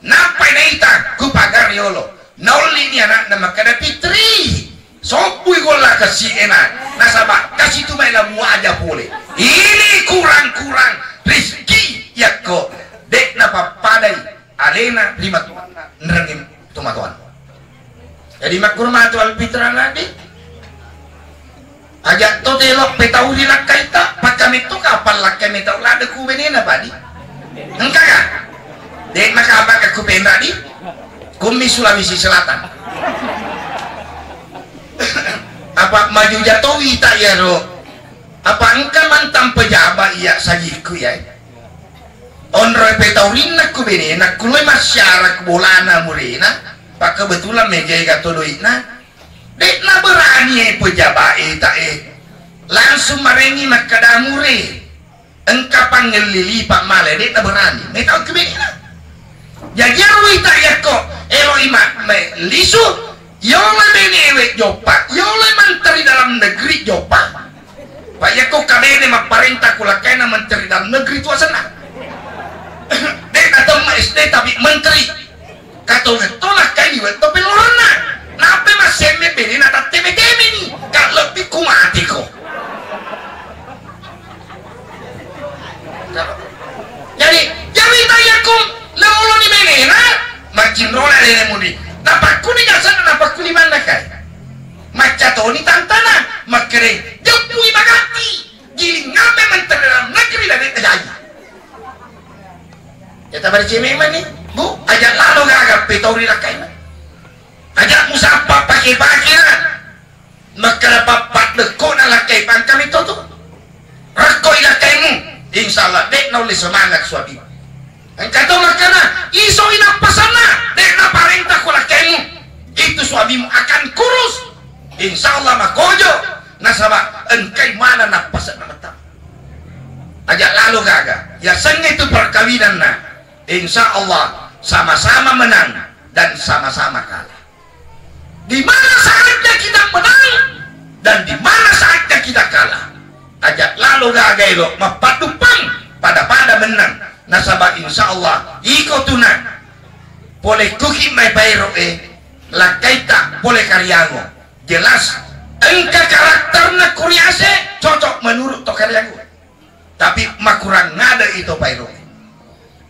nappai naita ku pagar yolo. Naolli ni anakna makkeda, "Fitri, sobbui golla kasi ena, nasaba kasi tu mai la muaja pole. Ini kurang-kurang rizki yakko de' napappadai alena ri matuanna nrengi tomatoanna." Jadi makkuro matu Alpitra nadi, Telo petauri lakkaita, pakkametto kapang lakkai metau ladde ku benena padi. Engka ka? Dek maka apa ku penra di? Kummi Sulawesi Selatan. Apa maju jatowi tak ya ro? Apa engka mantang pejabat iya sajiku ya? Onroi petaurinna ku benena, kuloi masyarakat bolana murena, pak kebetulan mega ega to doi'na. De'na berani e pejabat e tak e langsung marengi makkada mure engka pangelli lipa male, de'na berani. Metau ku benena. Jadi aro ita yakko eloi ma-, me-, lisu, yolo benewe joppa, yolo menteri dalam negeri joppa. Pak yakko kabene mapparenta ku lakkaina menteri dalam negeri tu asenna. De'na temma S D tapi menteri. Katongetto lakkai liwetto pelloronna. Nappe massemme benena tatteme-temeni. Ka lebbi ku mateko. Jadi, jami tayakku leoloni benena, macinrona lele mudi. Napakkuni jasenna, napakkuni manna kai. Maccatoni tantana, makkere, jeppui magatti, giling ngape menteri dalam negeri dan jaji. Ya tabari cememani, Bu, aja lalo gaga petau ri lakkaina. Aja musappa pake-pake na. Makkeda pappaddekkona lakkai pangkami to tu. Rakkoi lakkaimu, insya Allah de' naulle semangat suami. Engka to makkeda isoi nappasanna, de' naparenta ko lakkaimu. Itu suamimu akan kurus. Insya Allah makojo. Nasaba engkai mana nappasanna metta. Aja lalo gaga. Ya sengnge itu perkawinanna. Insya Allah sama-sama menang dan sama-sama kalah. Di mana saatnya kita menang dan di mana saatnya kita kalah. Aja lalo gaga elo mappaduppang pada-pada menang. Nasaba insya Allah iko tuna pole kuki mai paero e lakkaita pole kariango. Jelas engka karakterna kuriase cocok menurut to kariango. Tapi makurang ngada itu paero.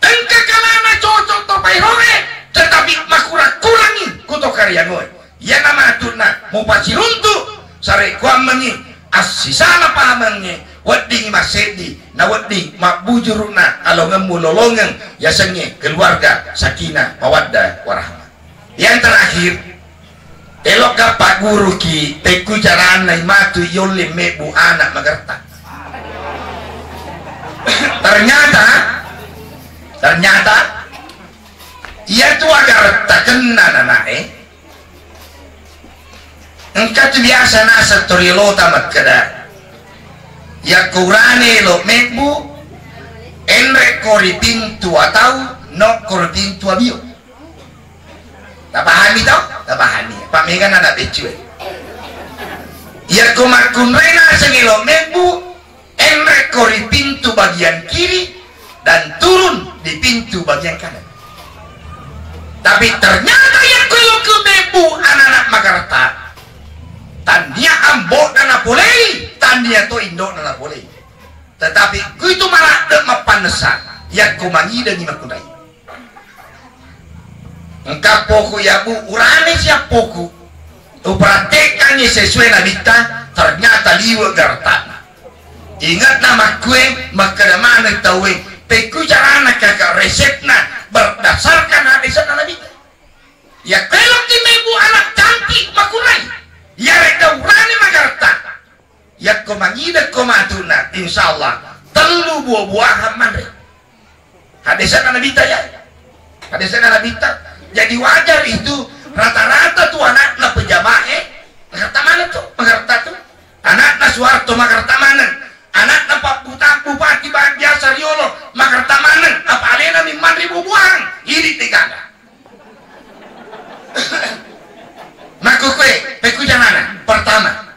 Engka kalana cocok to paeroe, tetapi makurang-kurangi kuto kariangoe. Iyana matuna mupaciruntu, sare kuammengi assisala pahamengnge, weddingi masseddi, na wedding mabbujuruna alongemmu lolongeng, yasengnge keluarga sakinah mawaddah warahmah. Yang terakhir, elokka pagguruki pekku caranna imatu yolle mebbu anak magerta. Ternyata, ternyata, iya tu agarta kenna nanae, engka tu biasa naseng toriolota makkeda, yakko urane elo mebbu, enrekko ri pintu atau nokko ri pintu abio. Tapahami to? Tapahami. Pak mega na beccu e. Yakko makkunrai naseng elo mebbu, enrekko ri pintu bagian kiri dan turun di pintu bagian kanan. Tapi ternyata yakko elo ke mebbu anak-anak magarta, tania ambo na napolei, tania to indo na napolei. Tetapi kuitu maladde mappannessa yakko mangidengi makkunrai. Engka poku ya bu, urane siap poku. Upraktekkangngi sesuai nabitta, ternyata liwe garatana. Ingatna makkue, makkeda maneng tauwe, pekku carana kaka resepna berdasarkan hadisna nabitta. Ya kelokki mebu anak cantik makunrai. Ya reda urane magarta. Yakko mangidekko matuna, insya Allah tellu buah-buahan manre. Hadesana Nabitta ya. Hadesana Nabitta. Jadi wajar itu rata-rata tu anakna pejamae magarta maneng tu, magarta tu. Anakna Suharto magarta maneng. Anakna Pak Buta-, Bupati Ba-, biasa riolo magarta maneng. Apa alena mimmanre buah-buahan. Ini tegana. Makkukue, pekku janana. Pertama,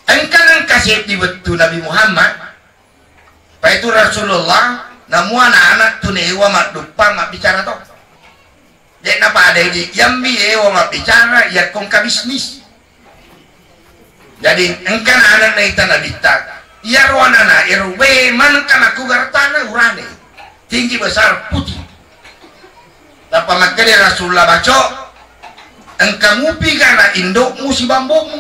engka nengka seddi wettu Nabi Muhammad, paitu Rasulullah, namu anak-anak tu newa madduppang mabbicara to. De'na pada idi, yambi ewa mabbicara, yakko engka bisnis. Jadi, engka anak naita Nabitta, iyaro anak-anak ero, we, manengka makku gartana urane. Tinggi besar putih. Tappa makkeda Rasulullah, "Baco, engka mupi gana indo'mu sibambo'mu?"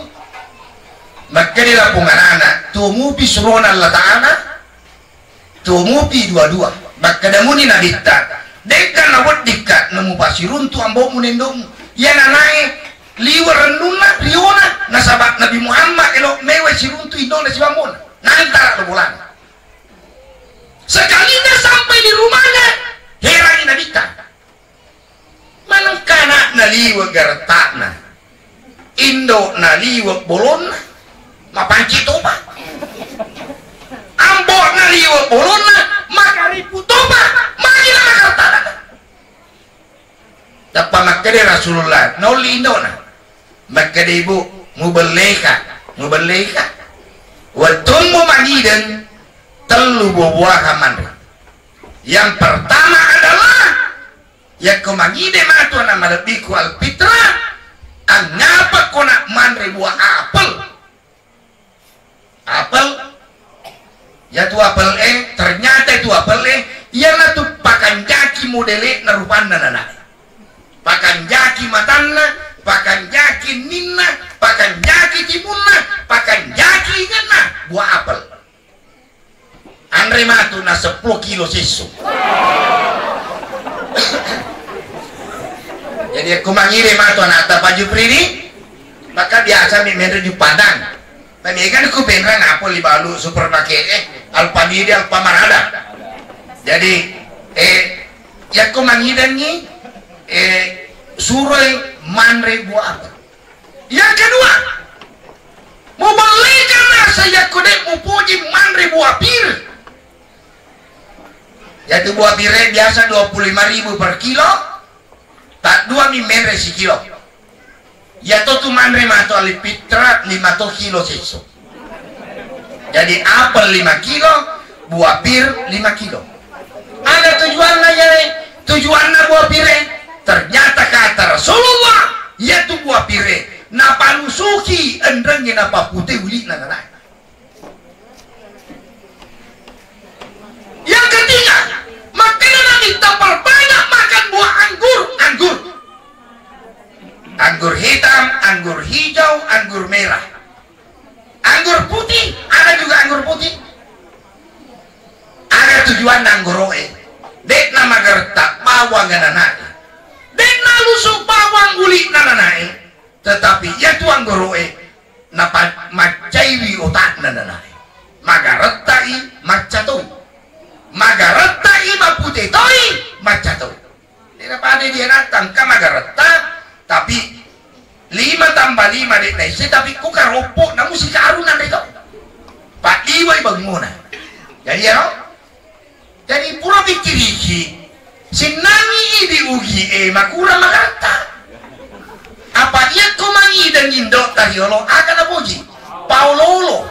Makkeda lapong anana, tuo mupi surona Allah Ta'ala, tuo mupi dua-dua. Makkeda muni Nabitta, dekka naweddikka namupasiruntu ambo'mu nendo'mu. Iya nanae liwe' rennunna, riona, nasaba Nabi Muhammad elo mewa siruntu indona sibawa ambo'na. Nantara lo bolana. Sekalina sampai di rumahnya, herangi Nabitta. Manengka ana'na liwe' garetta'na, indo'na liwe' bolonna, mapanci topa. Ambo'na liwe' bolonna, makaripu topa, magi na magaretta'na. Tappa makkeda Rasulullah, naolli indo'na. Makkeda ibu, mubelleka, mubelleka. Wettummu mangideng, tellu buah-buahan manre. Yang pertama adalah, yakko mangide matu ana' malebbiku alpitra, angngapa ko na' manre buah apel? Apel? Yatu apel e, ternyata itu apel e, iyanatu pakanjaki modele'na rupanna nana. Pakanjaki matanna, pakanjaki ninna, pakanjaki timunna, pakanjaki ingenna, buah apel. Anre matu na seppulo kilo sesso. Jadi, akko mangire matu ana'ta Pak Jupri ni, maka biasa mi menre Jupadang. Tapi kan ku penrang apa li balu supermarket, eh, Alfamidi, Alfamart ada. Jadi, eh, yakko mangidengi, eh, suroi manre buah apa? Yang kedua, mubellikan nasa yakko de' mupoji manre buah pir. Yatu buah pire biasa dua puluh lima ribu per kilo, tak dua mi mere sikilo. Yato tu manre mato ali pitra lima to kilo sesso. Jadi apel lima kilo, buah pir lima kilo. Ada tujuanna yai, tujuanna buah pire. Ternyata kata Rasulullah, yatu buah pire napalusuki enrengnge napapute uli'na nanae. Yang ketiga, makanya Nabi perbanyak makan buah anggur, anggur. Anggur hitam, anggur hijau, anggur merah. Anggur putih, ada juga anggur putih. Ada tujuan anggur roe. De'na magaretta bawang nanae. De'na lusu bawang uli'na nanae. Tetapi yatu anggur roe napa maccaiwi otakna nanae. Magarettai macca toi. Magarettai mapute toi macca toi. Dena pada dia natang ka magaretta, tapi lima tambah lima de' naisse, tapi ku karoppo namu sikarung nanre to. Pak liwai banguna. Jadi ya, no? Jadi pura pikkiriki, sinnangi idi ugi e makura magaretta. Apa iya ko mangideng indo tariolo aga napoji? Paololo.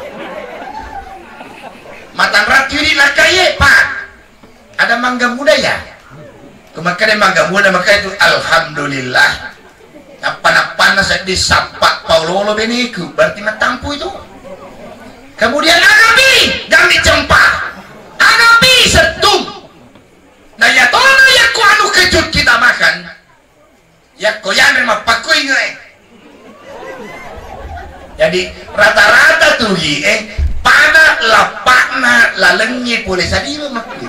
Matanrang tiri lakkaie, Pak. Ada mangga muda ya? Ko makkeda mangga muda, maka itu alhamdulillah. Nappa-nappanna seddi sappa paololo beneku, berarti mattampu itu. Kemudian agapi, gami cempa. Agapi settung. Nah, ya tona yakko anu kejut kita makan. Yakko yanre mappakko inge. Jadi rata-rata tugi eh pada lappa'na lalengnge pole saliwe makku.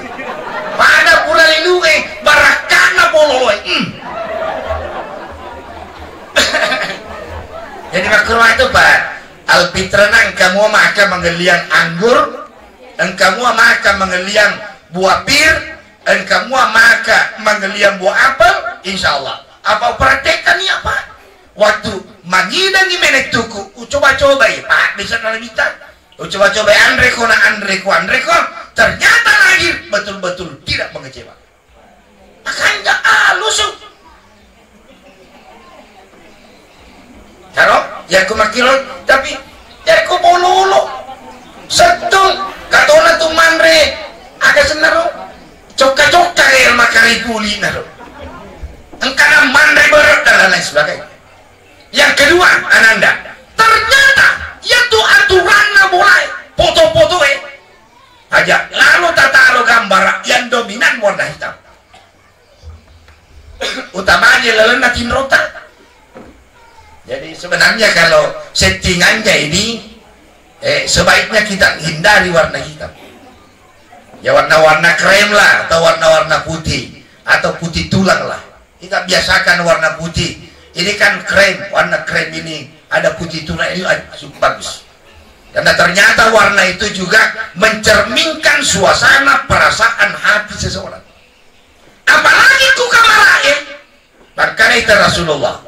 Pada pura lilue barakka'na pololoe. Hmm. Jadi makkuro itu, Pak, alpitrana engka mua maka mangelliang anggur, engka mua maka mangelliang buah pir, engka mua maka mangelliang buah apel, insya Allah. Apa upraktekkan iya, Pak? Waktu mangidangi menettuku, ucoba-cobai, Pak, bisa nalabita. Ucoba-cobai, anreko na anreko, anreko, ternyata lahir betul-betul tidak mengecewakan. Makanja alusu. Taro, yakko makkiro, tapi yakko bololo. Settung, katona tu manre, aga sennaro. Cokka-cokka e makari puli naro. Engkana manre berek dan lain sebagainya. Yang kedua, Ananda, ternyata yatu aturanna bolae, foto-fotoe, aja lalo tataro gambara yang dominan warna hitam. Utamanya lalenna tinrota. Jadi sebenarnya kalau settingannya ini Eh, sebaiknya kita hindari warna hitam. Ya, warna-warna krem lah, atau warna-warna putih, atau putih tulang lah. Kita biasakan warna putih. Ini kan krem, warna krem ini ada putih tulang, ini, ah, su-, bagus. Karena ternyata warna itu juga mencerminkan suasana perasaan hati seseorang. Apalagi ku kamarae, Makkedai ta Rasulullah,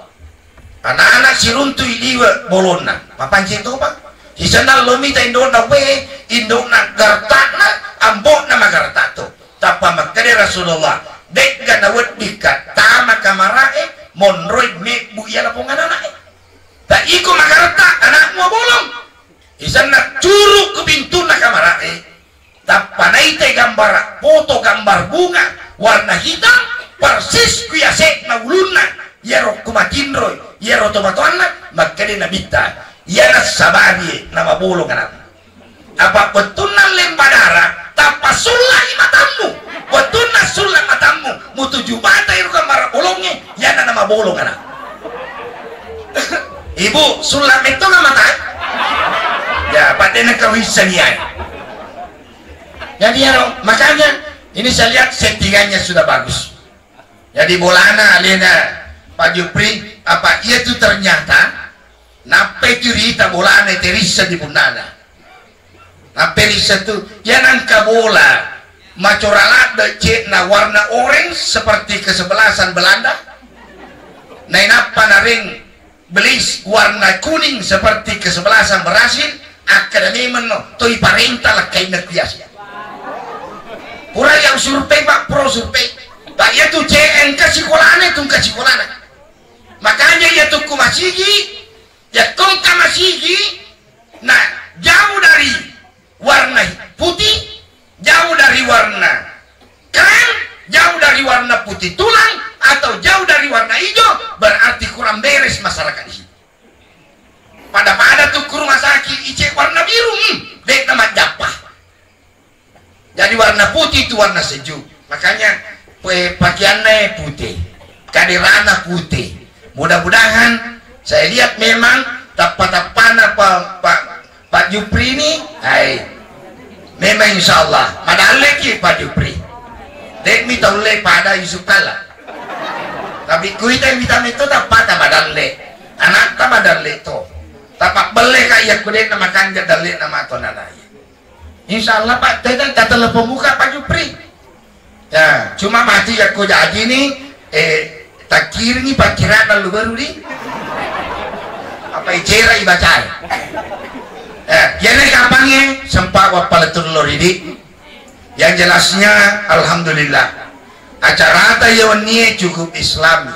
anak-anak siruntu i liwe bolonna, mapancing topa. Sisenna lo mita indona we, indona gartana, ambona magarta to. Tappa makkeda Rasulullah, de'ga naweddikka tama kamarae, monroi mebbu iya lapong ananae. Ta iko magarta anakmu bolong. Isenna curu ku pintunna kamarae. Tappa naita gambar, foto gambar bunga warna hitam, persis ku yase'na ulunna, iyaro ku matinroi, iyaro tomatoanna, makkeda Nabitta, iyana sabari namabolong anak. Apa wettunna lembadara, tappa sullai matammu, wettunna sulla matammu, mutuju mata iro gambar bolongnge, iyana namabolong anak. Ibu, sulla metto mata? Ya, pada nak kau iseng ya. Jadi, ero, makanya ini saya lihat settingannya sudah bagus. Jadi, bolana alena Pak Jupri, apa iya tu ternyata nappai curita bolana terissa di punnana. Nappai rissa tu, ya nangka bola macora ladde cekna warna orange seperti kesebelasan Belanda. Nainappa nareng belis warna kuning seperti kesebelasan Brasil, akkeda memeng no, toi parenta lakkainna kuiase. Pura yang survei, Pak, pro survei. Pak, iya tu C N ka sikolana, tu ka sikolana. Makanya iya tu ku masigi, ya kong ka masigi, nah, jauh dari warna putih, jauh dari warna krem, jauh dari warna putih tulang, atau jauh dari warna hijau, berarti kurang beres masyarakat di sini. Pada-pada tu ke rumah sakit, icek warna biru, hmm, dek na majappa. Jadi warna putih itu warna sejuk. Makanya pe-, pakaiannya putih, kaderana putih. Mudah-mudahan saya lihat memang tappa-tappana Pak, Pak, Pak Jupri ini, hai, memang insya Allah madalleki Pak Jupri. Dek mi taulle pada Yusuf kala. Tapi kuita yang vitamin itu tappa ta madalle, anak ta madalle to. Tapak belle kaya kudek nama kanja dalle nama to nanai. Insya Allah, Pak, tena tatelepon muka Pak Jupri. Ya, cuma mati ya ko jaji ni, eh, takkiringi pakkiran lalu baru di. Apa icera ibacai. Eh, ya ne kapange sempat wappala tullo ridi. Yang jelasnya, alhamdulillah. Acarata ya wennie cukup islami.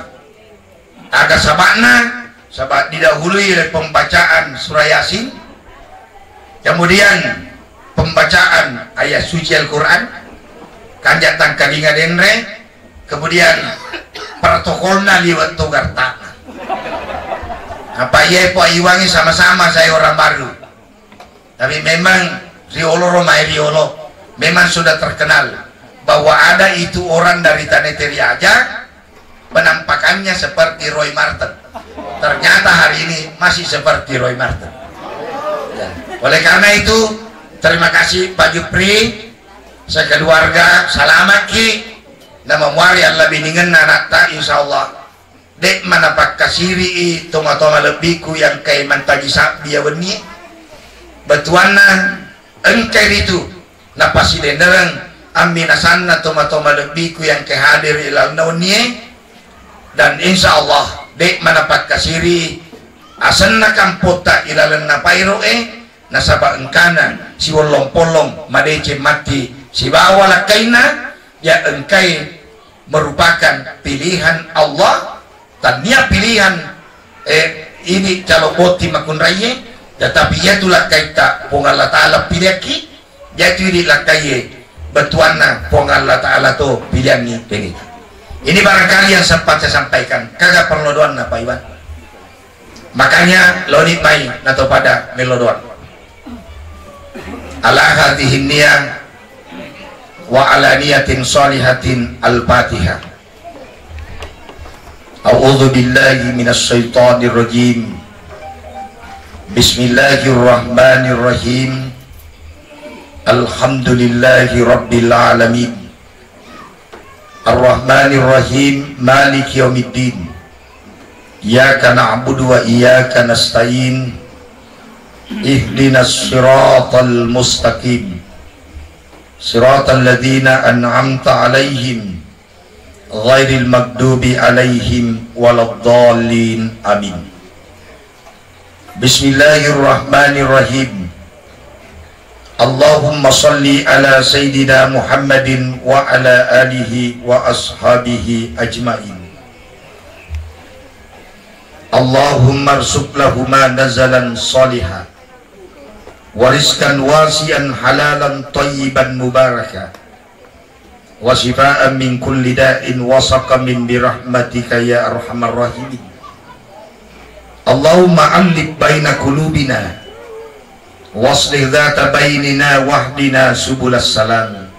Aga saba'na, saba' didahului oleh pembacaan surah Yasin, kemudian pembacaan ayat suci Al-Quran, kanja tangkalinga denre, kemudian protokolna liwat togartana. Apa iya po iwangi sama-sama saya orang baru. Tapi memang riolo ro mae riolo memang sudah terkenal bahwa ada itu orang dari Tanah Teriaja penampakannya seperti Roy Marten. Ternyata hari ini masih seperti Roy Marten. Ya. Oleh karena itu, terima kasih Pak Jupri, sekeluarga, salamakki, nama muari Allah biningenna anatta, insya Allah. De'ma napakkasiri'i toma-toma lebbiku yang kai mantaji sabbi ya wennie. Batuanna engkai ritu napasidendereng amminasanna toma-toma lebbiku yang kai hadir ilalenna wennie. Dan insya Allah de'ma napakkasiri'i asenna kampotta ilalenna pairo'e, nasaba engkana siwollong-pollong madeceng matti sibawa lakkainna, ya engkai merupakan pilihan Allah, tania pilihan, eh, ini calo botting makkunraie, tetapi iyatu lakkaitta Puang Allah Ta'ala piliakki, iyatu idi lakkaie batuanna Puang Allah Ta'ala to pilianni penita. Ini barangkali yang sempat saya sampaikan, kaga perlu doanna Pak Iwan. Makanya loni mai nato pada melo doang. Ala hadhihi niyah wa ala niyatin shalihatin. Al-Fatihah. A'udzu billahi minasy syaithanir rajim. Bismillahirrahmanirrahim. Alhamdulillahi rabbil alamin. Arrahmanirrahim. Maliki yaumiddin. Iyyaka na'budu wa iyyaka nasta'in. Ihdinas siratal mustaqim. Siratal ladzina an'amta 'alaihim ghairil maghdubi 'alaihim waladdallin. Amin. Bismillahirrahmanirrahim. Allahumma salli ala sayyidina Muhammadin wa ala alihi wa ashabihi ajmain. Allahumma arzuq lahuma nazalan saliha wa rizqan wasi'an halalan thayyiban mubaraka wa syifaan min kulli da'in wa saqamin bi rahmatika ya arhamar rahimin. Allahumma allif baina qulubina waslih dzata bainina wahdina subulas salam.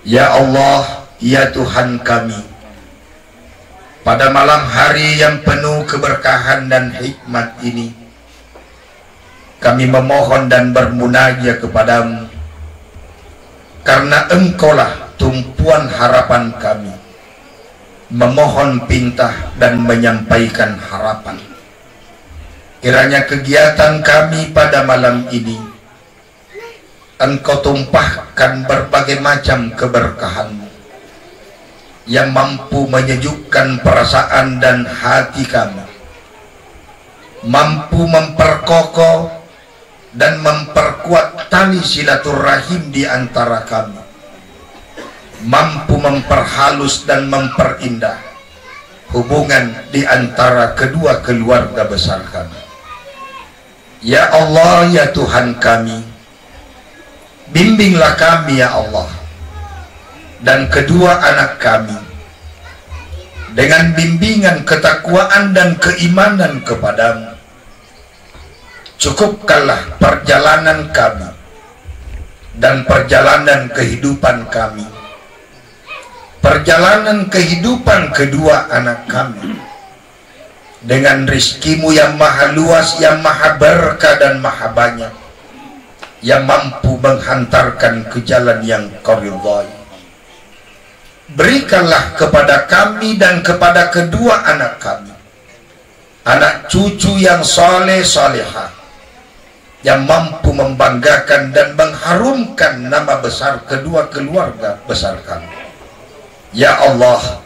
Ya Allah, ya Tuhan kami, pada malam hari yang penuh keberkahan dan hikmat ini, kami memohon dan bermunajat kepada-Mu, karena Engkaulah tumpuan harapan kami, memohon pinta dan menyampaikan harapan. Kiranya kegiatan kami pada malam ini Engkau tumpahkan berbagai macam keberkahan-Mu yang mampu menyejukkan perasaan dan hati kami, mampu memperkokoh dan memperkuat tali silaturahim di antara kami, mampu memperhalus dan memperindah hubungan di antara kedua keluarga besar kami. Ya Allah, ya Tuhan kami, bimbinglah kami, ya Allah, dan kedua anak kami dengan bimbingan ketakwaan dan keimanan kepada-Mu. Cukupkanlah perjalanan kami dan perjalanan kehidupan kami, perjalanan kehidupan kedua anak kami, dengan rizki-Mu yang maha luas, yang maha berkah dan maha banyak, yang mampu menghantarkan ke jalan yang Kau ridhai. Berikanlah kepada kami dan kepada kedua anak kami anak cucu yang saleh salehah, yang mampu membanggakan dan mengharumkan nama besar kedua keluarga besar kami. Ya Allah,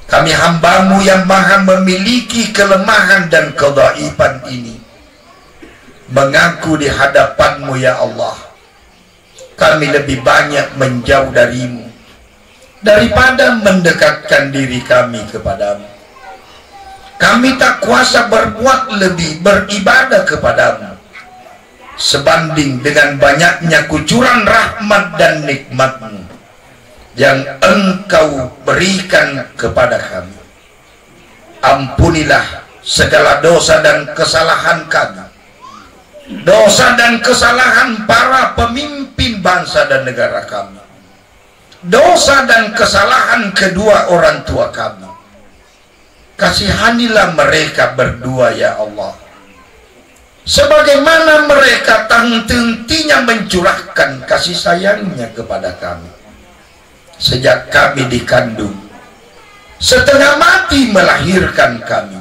kami hamba-Mu yang maha memiliki kelemahan dan kedaifan ini, mengaku di hadapan-Mu, ya Allah, kami lebih banyak menjauh dari-Mu daripada mendekatkan diri kami kepada-Mu. Kami tak kuasa berbuat lebih beribadah kepada-Mu sebanding dengan banyaknya kucuran rahmat dan nikmat-Mu yang Engkau berikan kepada kami. Ampunilah segala dosa dan kesalahan kami, dosa dan kesalahan para pemimpin bangsa dan negara kami, dosa dan kesalahan kedua orang tua kami. Kasihanilah mereka berdua, ya Allah, sebagaimana mereka tak henti-hentinya mencurahkan kasih sayangnya kepada kami. Sejak kami dikandung, setengah mati melahirkan kami,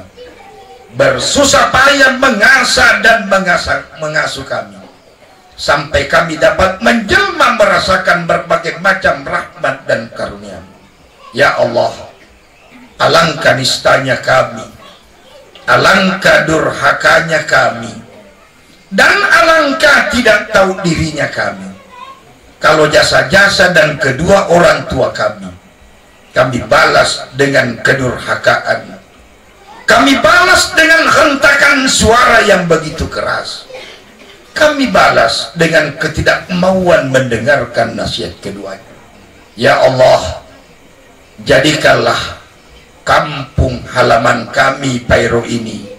bersusah payah mengasah dan mengasa-, mengasuh kami, sampai kami dapat menjelma merasakan berbagai macam rahmat dan karunia-Mu. Ya Allah, alangkah nistanya kami, alangkah durhakanya kami, dan alangkah tidak tahu dirinya kami, kalau jasa-jasa dan kedua orang tua kami, kami balas dengan kedurhakaan. Kami balas dengan hentakan suara yang begitu keras. Kami balas dengan ketidakmauan mendengarkan nasihat keduanya. Ya Allah, jadikanlah kampung halaman kami, Pairo, ini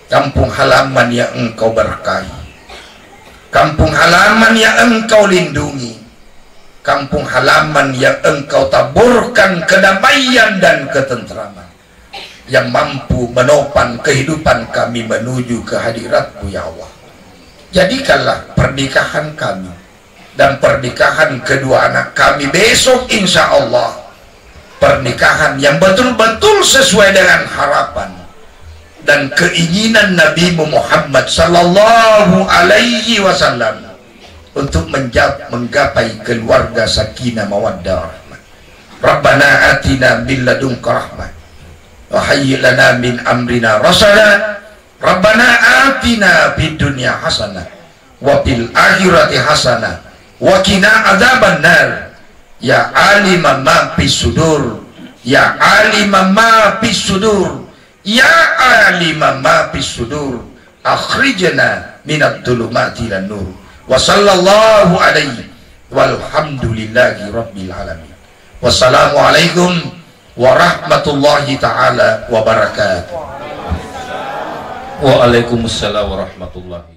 kampung halaman yang Engkau berkahi, kampung halaman yang Engkau lindungi, kampung halaman yang Engkau taburkan kedamaian dan ketentraman. yang mampu menopang kehidupan kami menuju kehadirat-Mu, ya Allah. Jadikanlah pernikahan kami dan pernikahan kedua anak kami besok, insya Allah, pernikahan yang betul-betul sesuai dengan harapan dan keinginan Nabi-Mu Muhammad sallallahu alaihi wasallam untuk menja-, menggapai keluarga sakinah mawaddah rahmah. Rabbana atina min ladunka rahmah wa hayyi lana min amrina rasada. Rabbana atina fid dunya hasanah wa fil akhirati hasanah wa qina adzaban nar. Ya alima ma fis sudur, ya alima ma fis sudur, ya alima ma fis sudur, akhrijna minadh dhulumati ilan nur. Wa sallallahu alaihi walhamdulillahi rabbil alamin. Wassalamualaikum warahmatullahi taala wabarakatuh. Waalaikumsalam warahmatullahi